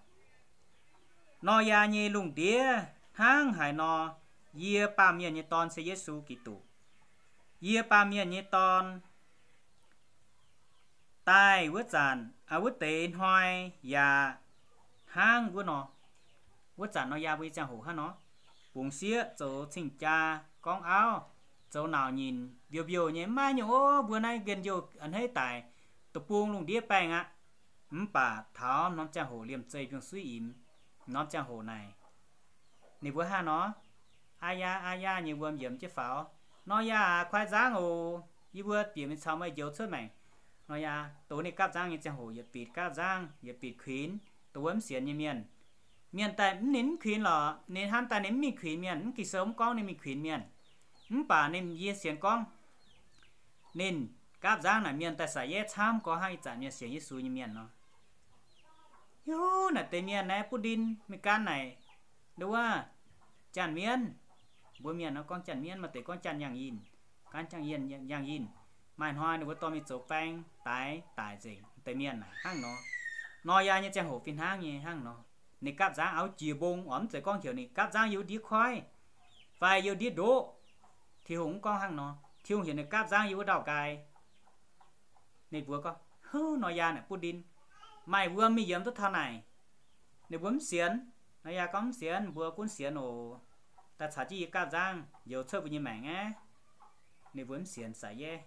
Noyaa nyei lungh ndiev hnangv haaix nor, yie, Baamh Mienh nyei Dorn, se Yesu Giduc. Yie, Baamh Mienh nyei Dorn, daaih wuov zanc, wuov deix hnoi yaac hnangv wuov nor. Wuov zanc Noyaa mbuo nyei ziangh hoc hnangv nor, bungx sieqv, zoux cing-jaa, gorngv auv, zoux nauc nyinc, mbiouh mbiouh nyei, mv maaih nyungc ov, mbuo naaiv njien-youh a'hneiv daic, deic-bung lungh ndiev baengh aqv. Mv baac taux norm ziangh hoc liemh zeih Yungh Suiv Imx norm ziangh hoc naaic, ninh mbuo hnangv nor, aa yaa, aa yaa nyei wuom yiemx jienv faaux, Noyaa aac, kuaaiv nzangv oc. Yie mbuo bieqc mingh caux meih njoux cuotv maengc. Noyaa dox ninh gapv nzangv nyei ziangh hoc yietc bieqc gapv nzangv, yietc bieqc kuinx, dongh wuov mv sienx nyei mienh. Mienh daaih mv, ninh mv kuinx lorqc. Ninh hnamv daaih ninh mv mingh kuinx mienh, mv Ging-Sou mv gorngv ninh mingh kuinx mienh. Mv baac ninh yie sienx gorngv ninh gapv nzangv naaic, mienh daaih saic yeiv camv gorx hnangv ih zanc mienh sienx Yesu nyei mienh nor. Hiuv naaic deix mienh naaiv butv ndin mingh gan naaic, nduov, Janx-Mienv. Mbuo mienh nor gorngv Janx-Mienv, maaih deix gorngv Janx-Yangh Yinh, gan Janx-Yangh Yinh. Maaih hnoi ninh mbuo dorh mingh zoux baeng, daix, daaic nzengc deix mienh naaic hnangv nor. Noyaa nyei ziangh hoc fih hnangv nyei hnangv nor. Ninh gapv nzangv auv jiex mbong oc, mv zeiz gorngv heuc ninh gapv nzangv yiem wuov ndiev koiv fai yiem wuov ndiev ndoqv. Tin-Hungh mv gorngv hnangv nor. Tin-Hungh heuc ninh gapv nzangv yiem wuov ndau-nqaai. Ninh mbuo gorngv, Hov, Noyaa naaic butv ndin, maaih wuom mingh yiemx duqv taux naaic. Ninh mbuo mv sienx. Noyaa gorngv, Mv sienx, mbuo gunv sienx oc. Daaih caux jienv yie gapv nzangv njoux cuotv mbuo nyei maengc aqv. Ninh mbuo mv sienx, saic yeiv.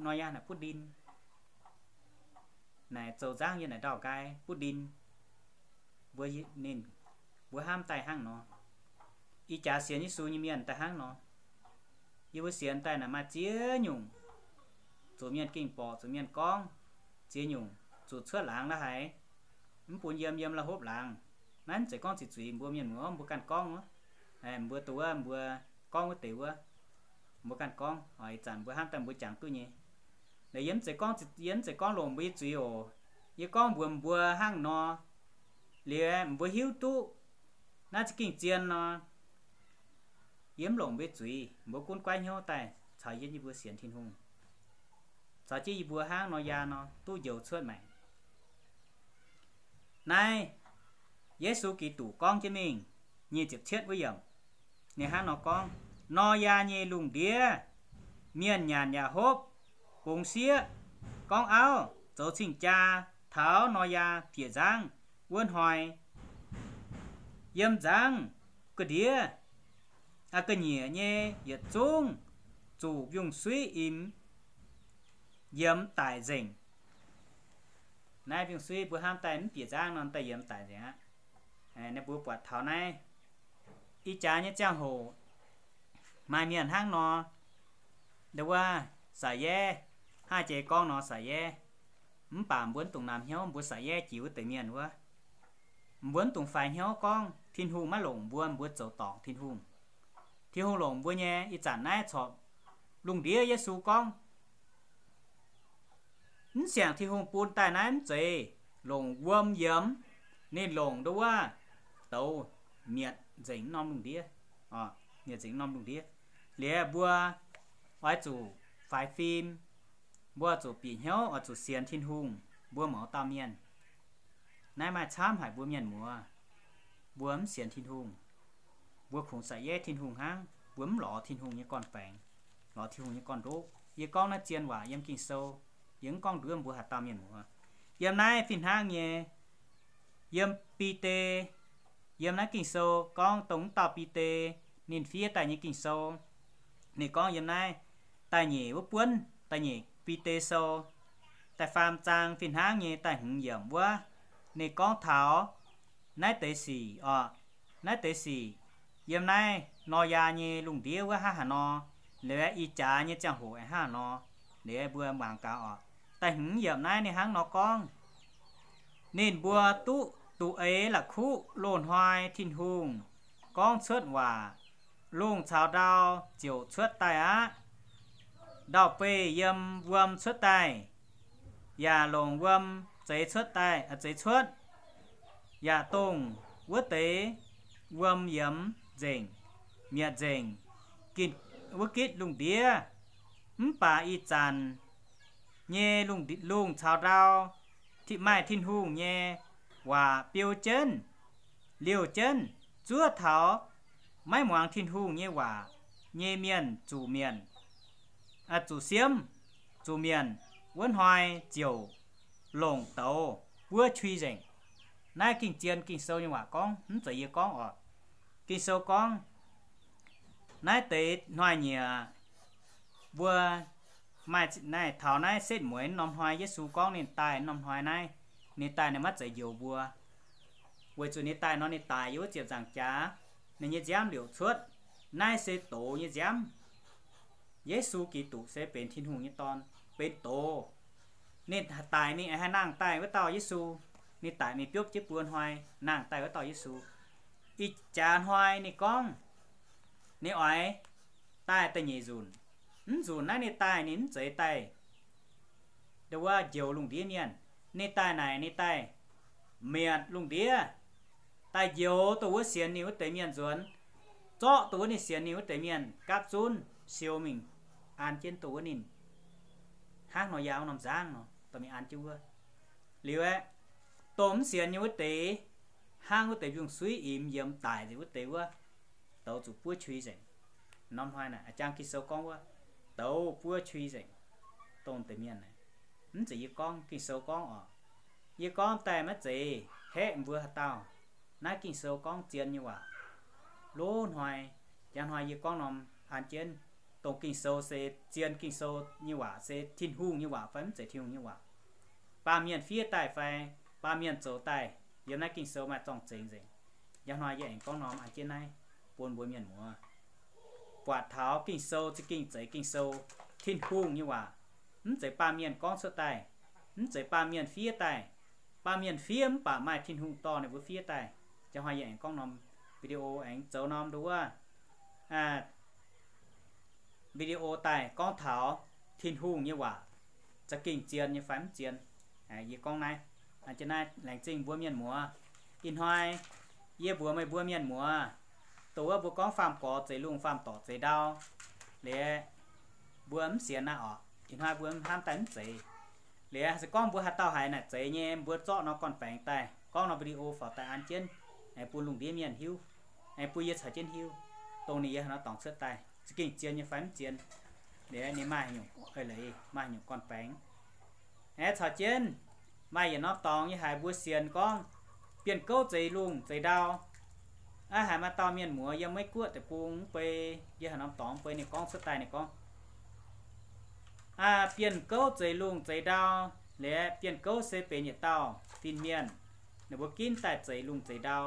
Noyaa naaic butv ndin, naaic zoux nzangv yiem naaic ndau-nqaai butv ndin. Mbuo, ninh, mbuo hnamv daaih hnangv nor. Ih jaax sienx Yesu nyei mienh daaih hnangv nor. Yie mbuo sienx daaih naaic maaih ziex nyungc zuqc mienh ging-borqc, zuqc mienh gorngv, ziex nyungc zuqc cuotv laangz la'haic, mv bun yiem, yiem la'hopv laangz. Naaiv mv zeiz gorngv ziqc zuiz, mbuo mienh muoz mbuo ganh gorngv wuov. Mbuo dongh wuov mbuo gorngv wuov deix wuov, mbuo ganh gorngv oc. Ih zanc mbuo hnamv daaih mbuo jangx duqv nyei. Naaiv yie mv zeiz gorngv, yie mv zeiz gorngv longc mbuo nyei zuiz oc. Yie gorngv mbuox mbuo hnangv nor, liuz mbuo hiuv duqv naaiv za'gengh zien nor, yie mv longc mbuo zuiz. Mbuo gunv goiv hnyouv daaih caux yie mbuo sienx Tin-Hungh, caux jienv yie mbuo hnangv Noyaa nor duqv njoux cuotv maengc. Naaiv Yesu Giduc gorngv jienv mingh, nyic ziepc cietv wuov yiemc. Ninh hnangv nor gorngv, Noyaa nyei lungh ndiev, mienh nyanc yaac hopv, bungx sieqv, gorngv auv, zoux cing-jaa, taux Noyaa bieqc nzangv wuov hnoi, yiem nzangv ga'ndiev, aa, ga'nyiec nyei yietc zungv zuqc yungh suiv imx yiemx daic nzengc. Naaiv yungh suiv mbuo hnamv daaih mv bieqc nzangv nor, daaih yiemx daic nzengc aqv. Naaiv mbuo buatc taux naaiv ih jaax nyei ziangh hoc maaih mienh hnangv nor. Nduov wuov, Saax Yaev, hnangv jiex gorngv nor Saax Yaev, mv baac mbuo mv dungx namx hnyouv mbuo Saax Yaev jiex wuov deix mienh wuov. Mbuo mv dungx faix hnyouv gorngv Tin-Hungh maiv longc mbuo, mbuo zoux dorngc Tin-Hungh. Tin-Hungh longc mbuo nyei. Ih zanc naaiv corc lungh ndiev Yesu gorngv, mv siangx Tin-Hungh bun daaih naaiv mv zeiz longc wuom yiemx, ninh longc nduov wuov douz mietc nzengc norm lungh ndiev, mietc nzengc norm lungh ndiev. Liuz mbuo oix zuqc faix fim, mbuo oix zuqc bieqc hnyouv, oix zuqc sienx Tin-Hungh, mbuo mouz dauh mienh. Naaiv maaih camv haic mbuo mienh muoz. Mbuo mv sienx Tin-Hungh, mbuo kungx Saax Yaev Tin-Hungh hnangv, mbuo mv lorz Tin-Hungh nyei gorn-baengx, lorz Tin-Hungh nyei gorn-ndoqv. Yie gorngv naaiv zien waac yiem Ging-Sou, yie mv gorngv nduov mbuo haaix dauh mienh muoz. Yiem naaiv fih hnangv nyei, yiem Bide, yiem naaiv Ging-Sou gorngv dongh wuov dauh Bide, ninh fiev daaih nyei Ging-Sou. Ninh gorngv yiem naaiv da'nyeic wuov buonv, da'nyeic Bide Sou, da'faam zaang fih hnangv nyei da'hmz yiemc wuov, ninh gorngv taux naaiv deix sic oc. Naaiv deix sic yiem naaiv Noyaa nyei lungh ndiev wuov hnangv haaix nor, liuz ih jaax nyei ziangh hoc hnangv haaix nor, liuz mbuo mangc gaax oc. Da'hmz yiemc naaiv ninh hnangv nor gorngv, ninh mbuo duqv duqv eix la'kuqv loz-hnoi Tin-Hungh gorngv cuotv waac, lungh caux ndau ziouc cuotv daaih aqv. Ndau-beih yiem wuom cuotv daaih, yaac longc wuom zeix cuotv daaih, zeix cuotv, yaac dongh wuov deix wuom yiemx nzengc, mietc nzengc, gitv, wuov gitv lungh ndiev. Mv baac ih zanc nyei lungh caux ndau, maaih Tin-Hungh nyei waac biou jienv, liouh jienv, zuov taux maiv muangx Tin-Hungh nyei waac nyei mienh zuqc mietc, zuqc siemv, zuqc mietc, wuov hnoi ziouc longc douz buov qui nzengc. Naaiv gengh zien Ging-Sou nyei waac gorngv, mv zeiz yie gorngv oc. Ging-Sou gorngv, naaiv deix hnoi-nyieqc mbuo maaih naaiv taux naaiv setv mueiz norm hnoi Yesu gorngv ninh daaih norm hnoi naaiv, ninh daaih ninh maiv zeiz njoux mbuo. Weic zuqc ninh daaih nor ninh daic yiem wuov ziepc nzaangc jaax, ninh nyei nziaamv liouc cuotv. Naaiv se doz nyei nziaamv. Yesu Giduc se benx Tin-Hungh nyei Dorn, benx doz. Ninh daic mingh aengx haih nangh daaih wuov dauh Yesu. Ninh daic mingh biopv jienv buo hnoi nangh daaih wuov dauh Yesu. Ih jaax hnoi ninh gorngv ninh oix daaih da'nyeic nzunc. Mv nzunc naaiv ninh daaih ninh mv zeiz daaih nduov wuov njoux lungh ndiev mienh. Ninh daaih naaic ninh daaih mietc lungh ndiev, daaih njoux dongh wuov sienx ninh wuov deix mienh nzuonx, zorqv dongh wuov ninh sienx ninh wuov deix mienh gapv zunv siou mingh an jienv dongh wuov ninh hnangv nor yaac norm nzangv nor dorh mingh an jienv wuov. Liuz aeqv, dongh mv sienx nyei wuov deix, hnangv wuov deix mbiungc-suiv imx yiemx daic nzengc wuov deix wuov, douz zuqc buov qui nzengc. Norm hnoi naaic jang Ging-Sou gorngv wuov, douz buov qui nzengc. Dongh deix mienh naaic, mv zeiz yie gorngv, Ging-Sou gorngv oc. Yie gorngv daaih maiv zeiz haeqv mbuo haaix dauh. Naaiv Ging-Sou gorngv zien nyei waac. Loz-hnoi, njang hnoi yie gorngv norm an jienv, dongh Ging-Sou se zien, Ging-Sou nyei waac se Tin-Hungh nyei waac fai mv zeiz Tin-Hungh nyei waac, baamh mienh fiev daaih fai baamh mienh zoux daaih, yiem naaiv Ging-Sou maaih zorng-zengx nzengc. Njang hnoi yie aengx gorngv norm an jienv naaiv bun mbuo mienh muoz buatc taux Ging-Sou za'gengh zeiz Ging-Sou, Tin-Hungh nyei waac, mv zeiz baamh mienh gorngv cuotv daaih, mv zeiz baamh mienh fiev daaih. Baamh mienh fiev mv baac maaih Tin-Hungh dorh ninh mbuo fiev daaih. Njang hnoi yie aengx gorngv norm video, aengx zoux norm nduov wuov video daaih gorngv taux Tin-Hungh nyei waac za'gengh zien nyei fai mv zien. Yie gorngv naaiv, naaiv laengz zingh mbuo mienh muoz. Ih hnoi yie mbuox meih mbuo mienh muoz, dongh wuov mbuo gorngv faam-gorx zeix lungh, faam-dorc zeix ndau, liuz mbuo mv sienx naaiv oc. Ih hnoi mbuo hnamv daaih mv zeiz. Liuz se gorngv mbuo haaix dauh haiz naaic zeiz nyei, mbuo zorqv norm gorn-baengx daaih, gorngv norm video faaux daaih an jienv, aengx bun lungh ndiev mienh hiuv, aengx bun yie caux jienv hiuv, dongh ninh yie haaix nor dorngx cuotv daaih za'gengh zien nyei fai mv zien. Liuz ninh maaih nyungc eix leiz, maaih nyungc gorn-baengx. Aengx caux jienv maaih yietc norm dorngx yie haiz mbuo sienx gorngv, bienh gouv zeix lungh zeix ndau. Aav, haiz maaih dauh mienh muoz yiem Meiv Guoqv deic-bung mv bei, yie haaix norm dorngx mv bei ninh gorngv cuotv daaih ninh gorngv, bienh gouv zeix lungh zeix ndau, liuz bienh gouv se benx yietc dauh fin-mienh, ninh mbuo ginv daaih zeix lungh zeix ndau.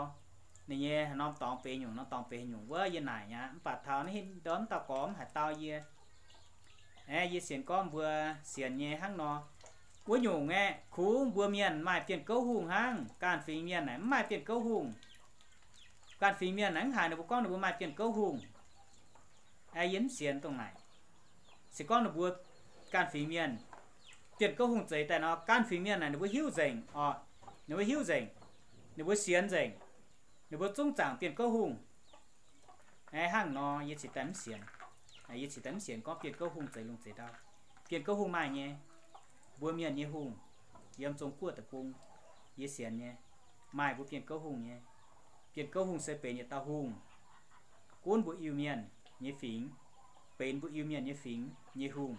Ninh nyei haaix norm dorngx benx nyungc, norm dorngx benx nyungc wuov yie naaic aqv, mv baac taux naaiv hitv ndorm mv dauh gorx mv haiz dau yie. Aeqv, yie sienx gorngv mbuo sienx nyei hnangv nor. Wuov nyungc aeqv, kungx mbuo mienh maaih bienh gouv hungh hnangv. Ganh fingx mienh naaic mv maaih bienh gouv hungh. Ganh fingx mienh naaic mv haiz ninh mbuo gorngv ninh mbuo maaih bienh gouv hungh. Aeqv, yie mv sienx dongh naaic. Se gorngv ninh mbuo ganh fingx mienh, bienh gouv hungh zeix daaih nor, ganh fingx mienh naaic ninh mbuo hiuv nzengc oc. Ninh mbuo hiuv nzengc, ninh mbuo sienx nzengc, ninh mbuo zungv zaangc bienh gouv hungh. Aeqv, hnangv nor yie cingx daaih mv sienx. Yie cingx daaih mv sienx gorngv bienh gouv hungh zeix lungh zeix ndau. Bienh gouv hungh maaih nyei. Mbuo mienh nyei hungh, yiem Zong-Guoqv deic-bung, yie sienx nyei, maaih mbuo bienh gouv hungh nyei. Bienh gouv hungh se benx yietc dauh hungh, gunv mbuo Iu-Mienh nyei fingx, benx mbuo Iu-Mienh nyei fingx nyei hungh.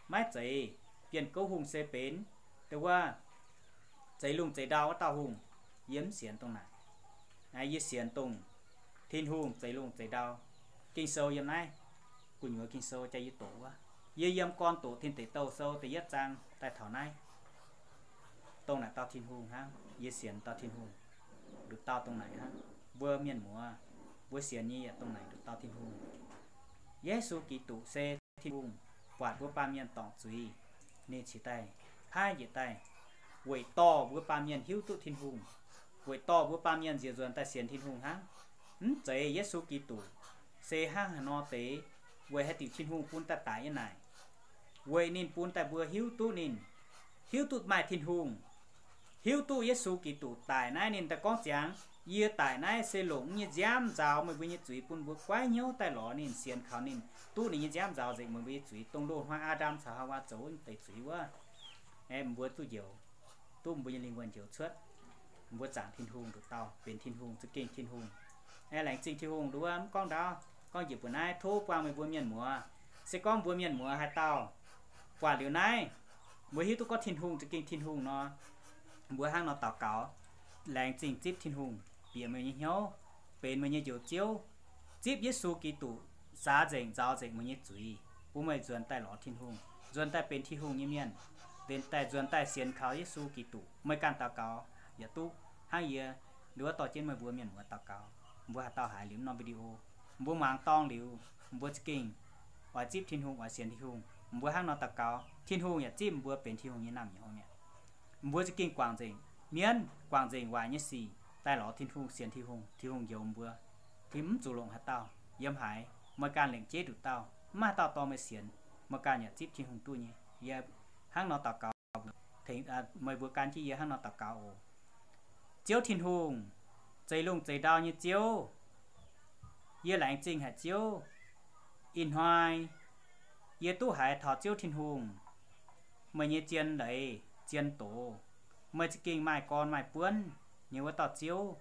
Maiv zeiz bienh gouv hungh se benx dongh wuov zeix lungh zeix ndau wuov dauh hungh. Yie mv sienx dongh naaic. Yie sienx dongh Tin-Hungh zeix lungh zeix ndau. Ging-Sou yiem naaiv, gu'nyuoz Ging-Sou jaa yie doqc wuov. Yie yiem gorn doqc Tin Deic Douh Sou da'yietv zaang daaih taux naaiv. Dongh naaic dauh Tin-Hungh hnangv. Yie sienx dauh Tin-Hungh nduqc dauh dongh naaic hnangv. Mbuo mienh muoz, mbuo sienx nyei yaac dongh naaic nduqc dauh Tin-Hungh. Yesu Giduc se Tin-Hungh buatc mbuo baamh mienh dorngc zuiz, ninh cingx daaih paaiv njiec daaih weic dorh mbuo baamh mienh hiuv duqv Tin-Hungh, weic dorh mbuo baamh mienh nziouc nzuonx daaih sienx Tin-Hungh hnangv. Mv zeiz Yesu Giduc se hnangv haaix nor deix weic haaix diuc Tin-Hungh bun daaih daic nyei naaic. Weic ninh bun daaih mbuo hiuv duqv ninh, hiuv duqv maaih Tin-Hungh, hiuv duqv Yesu Giduc daic naaiv ninh daaih gorngv ziangx, yie daic naaiv se longc nyei nziaamv nzaaux meih mbuo nyei zuiz bun mbuo goiv hnyouv daaih lorz ninh, sienx kaux ninh, duqv ninh nyei nziaamv nzaaux nzengc meih mbuo nyei zuiz, dongh loz-hnoi Aa^ndam caux Haawaa zoux wuov deix zuiz wuov. Aeqv, mbuo duqv njoux, duqv mbuo nyei lingh wuonh njoux cuotv. Mbuo zaangc Tin-Hungh nduqc dauh benx Tin-Hungh, za'gengh Tin-Hungh. Aeqv, laengz zingh Tin-Hungh nduov mv gorngv ndaauv, gorngv njiec mbuo naaiv tov buangh meih mbuo mienh muoz. Se gorngv mbuo mienh muoz haaix dauh buatc liuz naaiv, mbuo hiuv duqv gorngv Tin-Hungh za'gengh Tin-Hungh nor, mbuo hnangv nor daux gaux, laengz zingh zipv Tin-Hungh bieqc meih nyei hnyouv, benx meih nyei Njoux Ziouv, zipv Yesu Giduc saax nzengc nzaaux nzengc meih nyei zuiz, bun meih nzuonx daaih lorz Tin-Hungh, nzuonx daaih benx Tin-Hungh nyei mienh, benx daaih nzuonx daaih sienx kaux Yesu Giduc. Meih ganh daux gaux yaac duqv hnangv yie nduov dorh jienv meih mbuo mienh muoz daux gaux. Mbuo haaix dauh haiz liuz norm video, mbuo muangx dorngh liuz, mbuo za'gengh oix zipv Tin-Hungh, oix sienx Tin-Hungh. Mbuo hnangv nor daux gaux, Tin-Hungh yaac zipv mbuo benx Tin-Hungh nyei naamh nyouz mi'aqv. Mbuo za'gengh guangc nzengc mienv, guangc nzengc waaic nyei sic daaih lorz Tin-Hungh, sienx Tin-Hungh, Tin-Hungh njoux mbuo. Tin mv zuqc longc haaix dauh yiem haaix, meih ganh lengc jeiv nduqc dauh, mv maaih haaix dauh dorh meih sienx, meih ganh yaac zipv Tin-Hungh duqv nyei. Yie hnangv nor daux gaux, tengx meih mbuo gan jienv yie hnangv nor daux gaux oc. Ziouv Tin-Hungh, zeix lungh zeix ndau nyei Ziouv, yie laengz zingh haic Ziouv. Ih hnoi yie duqv haiz taux Ziouv Tin-Hungh, meih nyei zien leiz zien doz, meih za'gengh maaih gorn maaih buonv nyei wuov dauh Ziouv,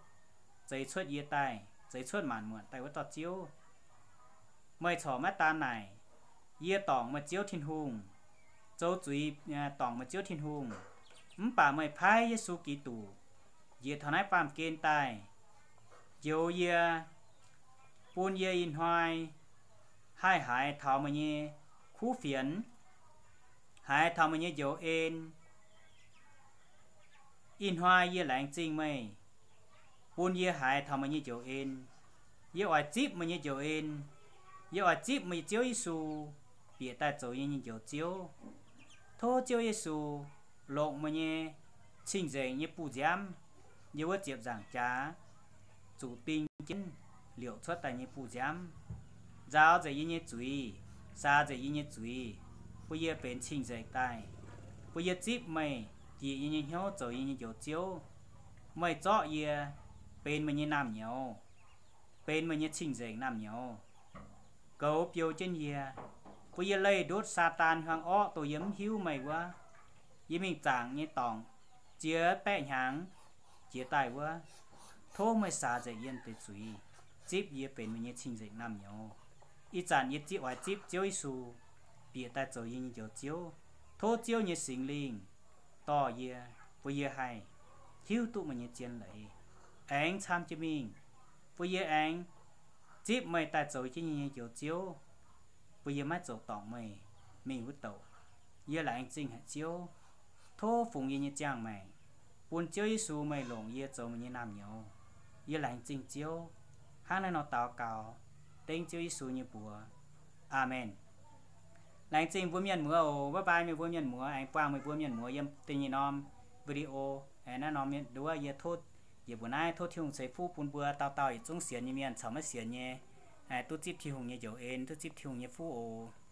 zeix cuotv yie daaih, zeix cuotv maanc muotc daaih wuov dauh Ziouv. Meih corc maiv daan naaic, yie dorngc meih Ziouv Tin-Hungh, zoux zuiz dorngc meih Ziouv Tin-Hungh, mv baac meih paaiv Yesu Giduc njiec taux naaiv baamh gen daaih, njoux yie, bun yie ih hnoi haih haiz taux meih nyei kuv fienx, haiz taux meih nyei njoux en. Ih hnoi yie laengz zingh meih bun yie haiz taux meih nyei njoux en. Yie oix zipv meih nyei njoux en. Yie oix zipv meih Ziouv Yesu bieqc daaih zoux yie nyei Njoux Ziouv. Tov Ziouv Yesu longc meih nyei cing-nzengc nyei buh nziaamv, yie wuov ziepc nzaangc jaax zuqc ding jienv liouc cuotv daaih nyei buh nziaamv, nzaaux nzengc yie nyei zuiz, saax nzengc yie nyei zuiz, bun yie benx cing-nzengc daaih, bun yie zipv meih bieqc yie nyei hnyouv zoux yie nyei Njoux Ziouv. Meih zorqv yie benx meih nyei naamh nyouz, benx meih nyei cing-nzengc naamh nyouz, goux biou jienv yie, bun yie leih ndutv Saadaan hmuangx orqv dongh yie mv hiuv meih wuov. Yie mingh zaangc nyei dorngc ziex baeqv hnyangx jiex daaih wuov, tov meih saax nzengc yie deix zuiz, zipv yie benx meih nyei cing-nzengc naamh nyouz. Ih zanc yie zipv, oix zipv Ziouv Yesu bieqc daaih zoux yie nyei Njoux Ziouv. Tov Ziouv nyei Singx Lingh dorh yie, bun yie haih hiuv duqv meih nyei zien leiz, aengx camv jienv mingh, bun yie aengx zipv meih daaih zoux jienv yie nyei Njoux Ziouv, bun yie maiv zoux dorngc meih mingh wuov douc. Yie laengz zingh haic Ziouv. Tov fungx yie nyei ziangh maengc, bun Ziouv Yesu meih longc yie zoux meih nyei naamh nyouz. Yie laengz zingh Ziouv. Hnangv naaiv nor daux gaux dengv Ziouv Yesu nyei mbuox. Aamen. Laengz zingh mbuo mienh muoz oc. Bye bye meih mbuo mienh muoz. Aengx buangh meih mbuo mienh muoz yiem da'nyeic norm video. Naaiv norm mienh nduov yie tov, yie mbuo naaiv tov Tin-Hungh ceix fuqv bun mbuo dauh dauh yietc zungv sienx nyei mienh caux maiv sienx nyei, duqv zipv Tin-Hungh nyei njoux en, duqv zipv Tin-Hungh nyei fuqv oc.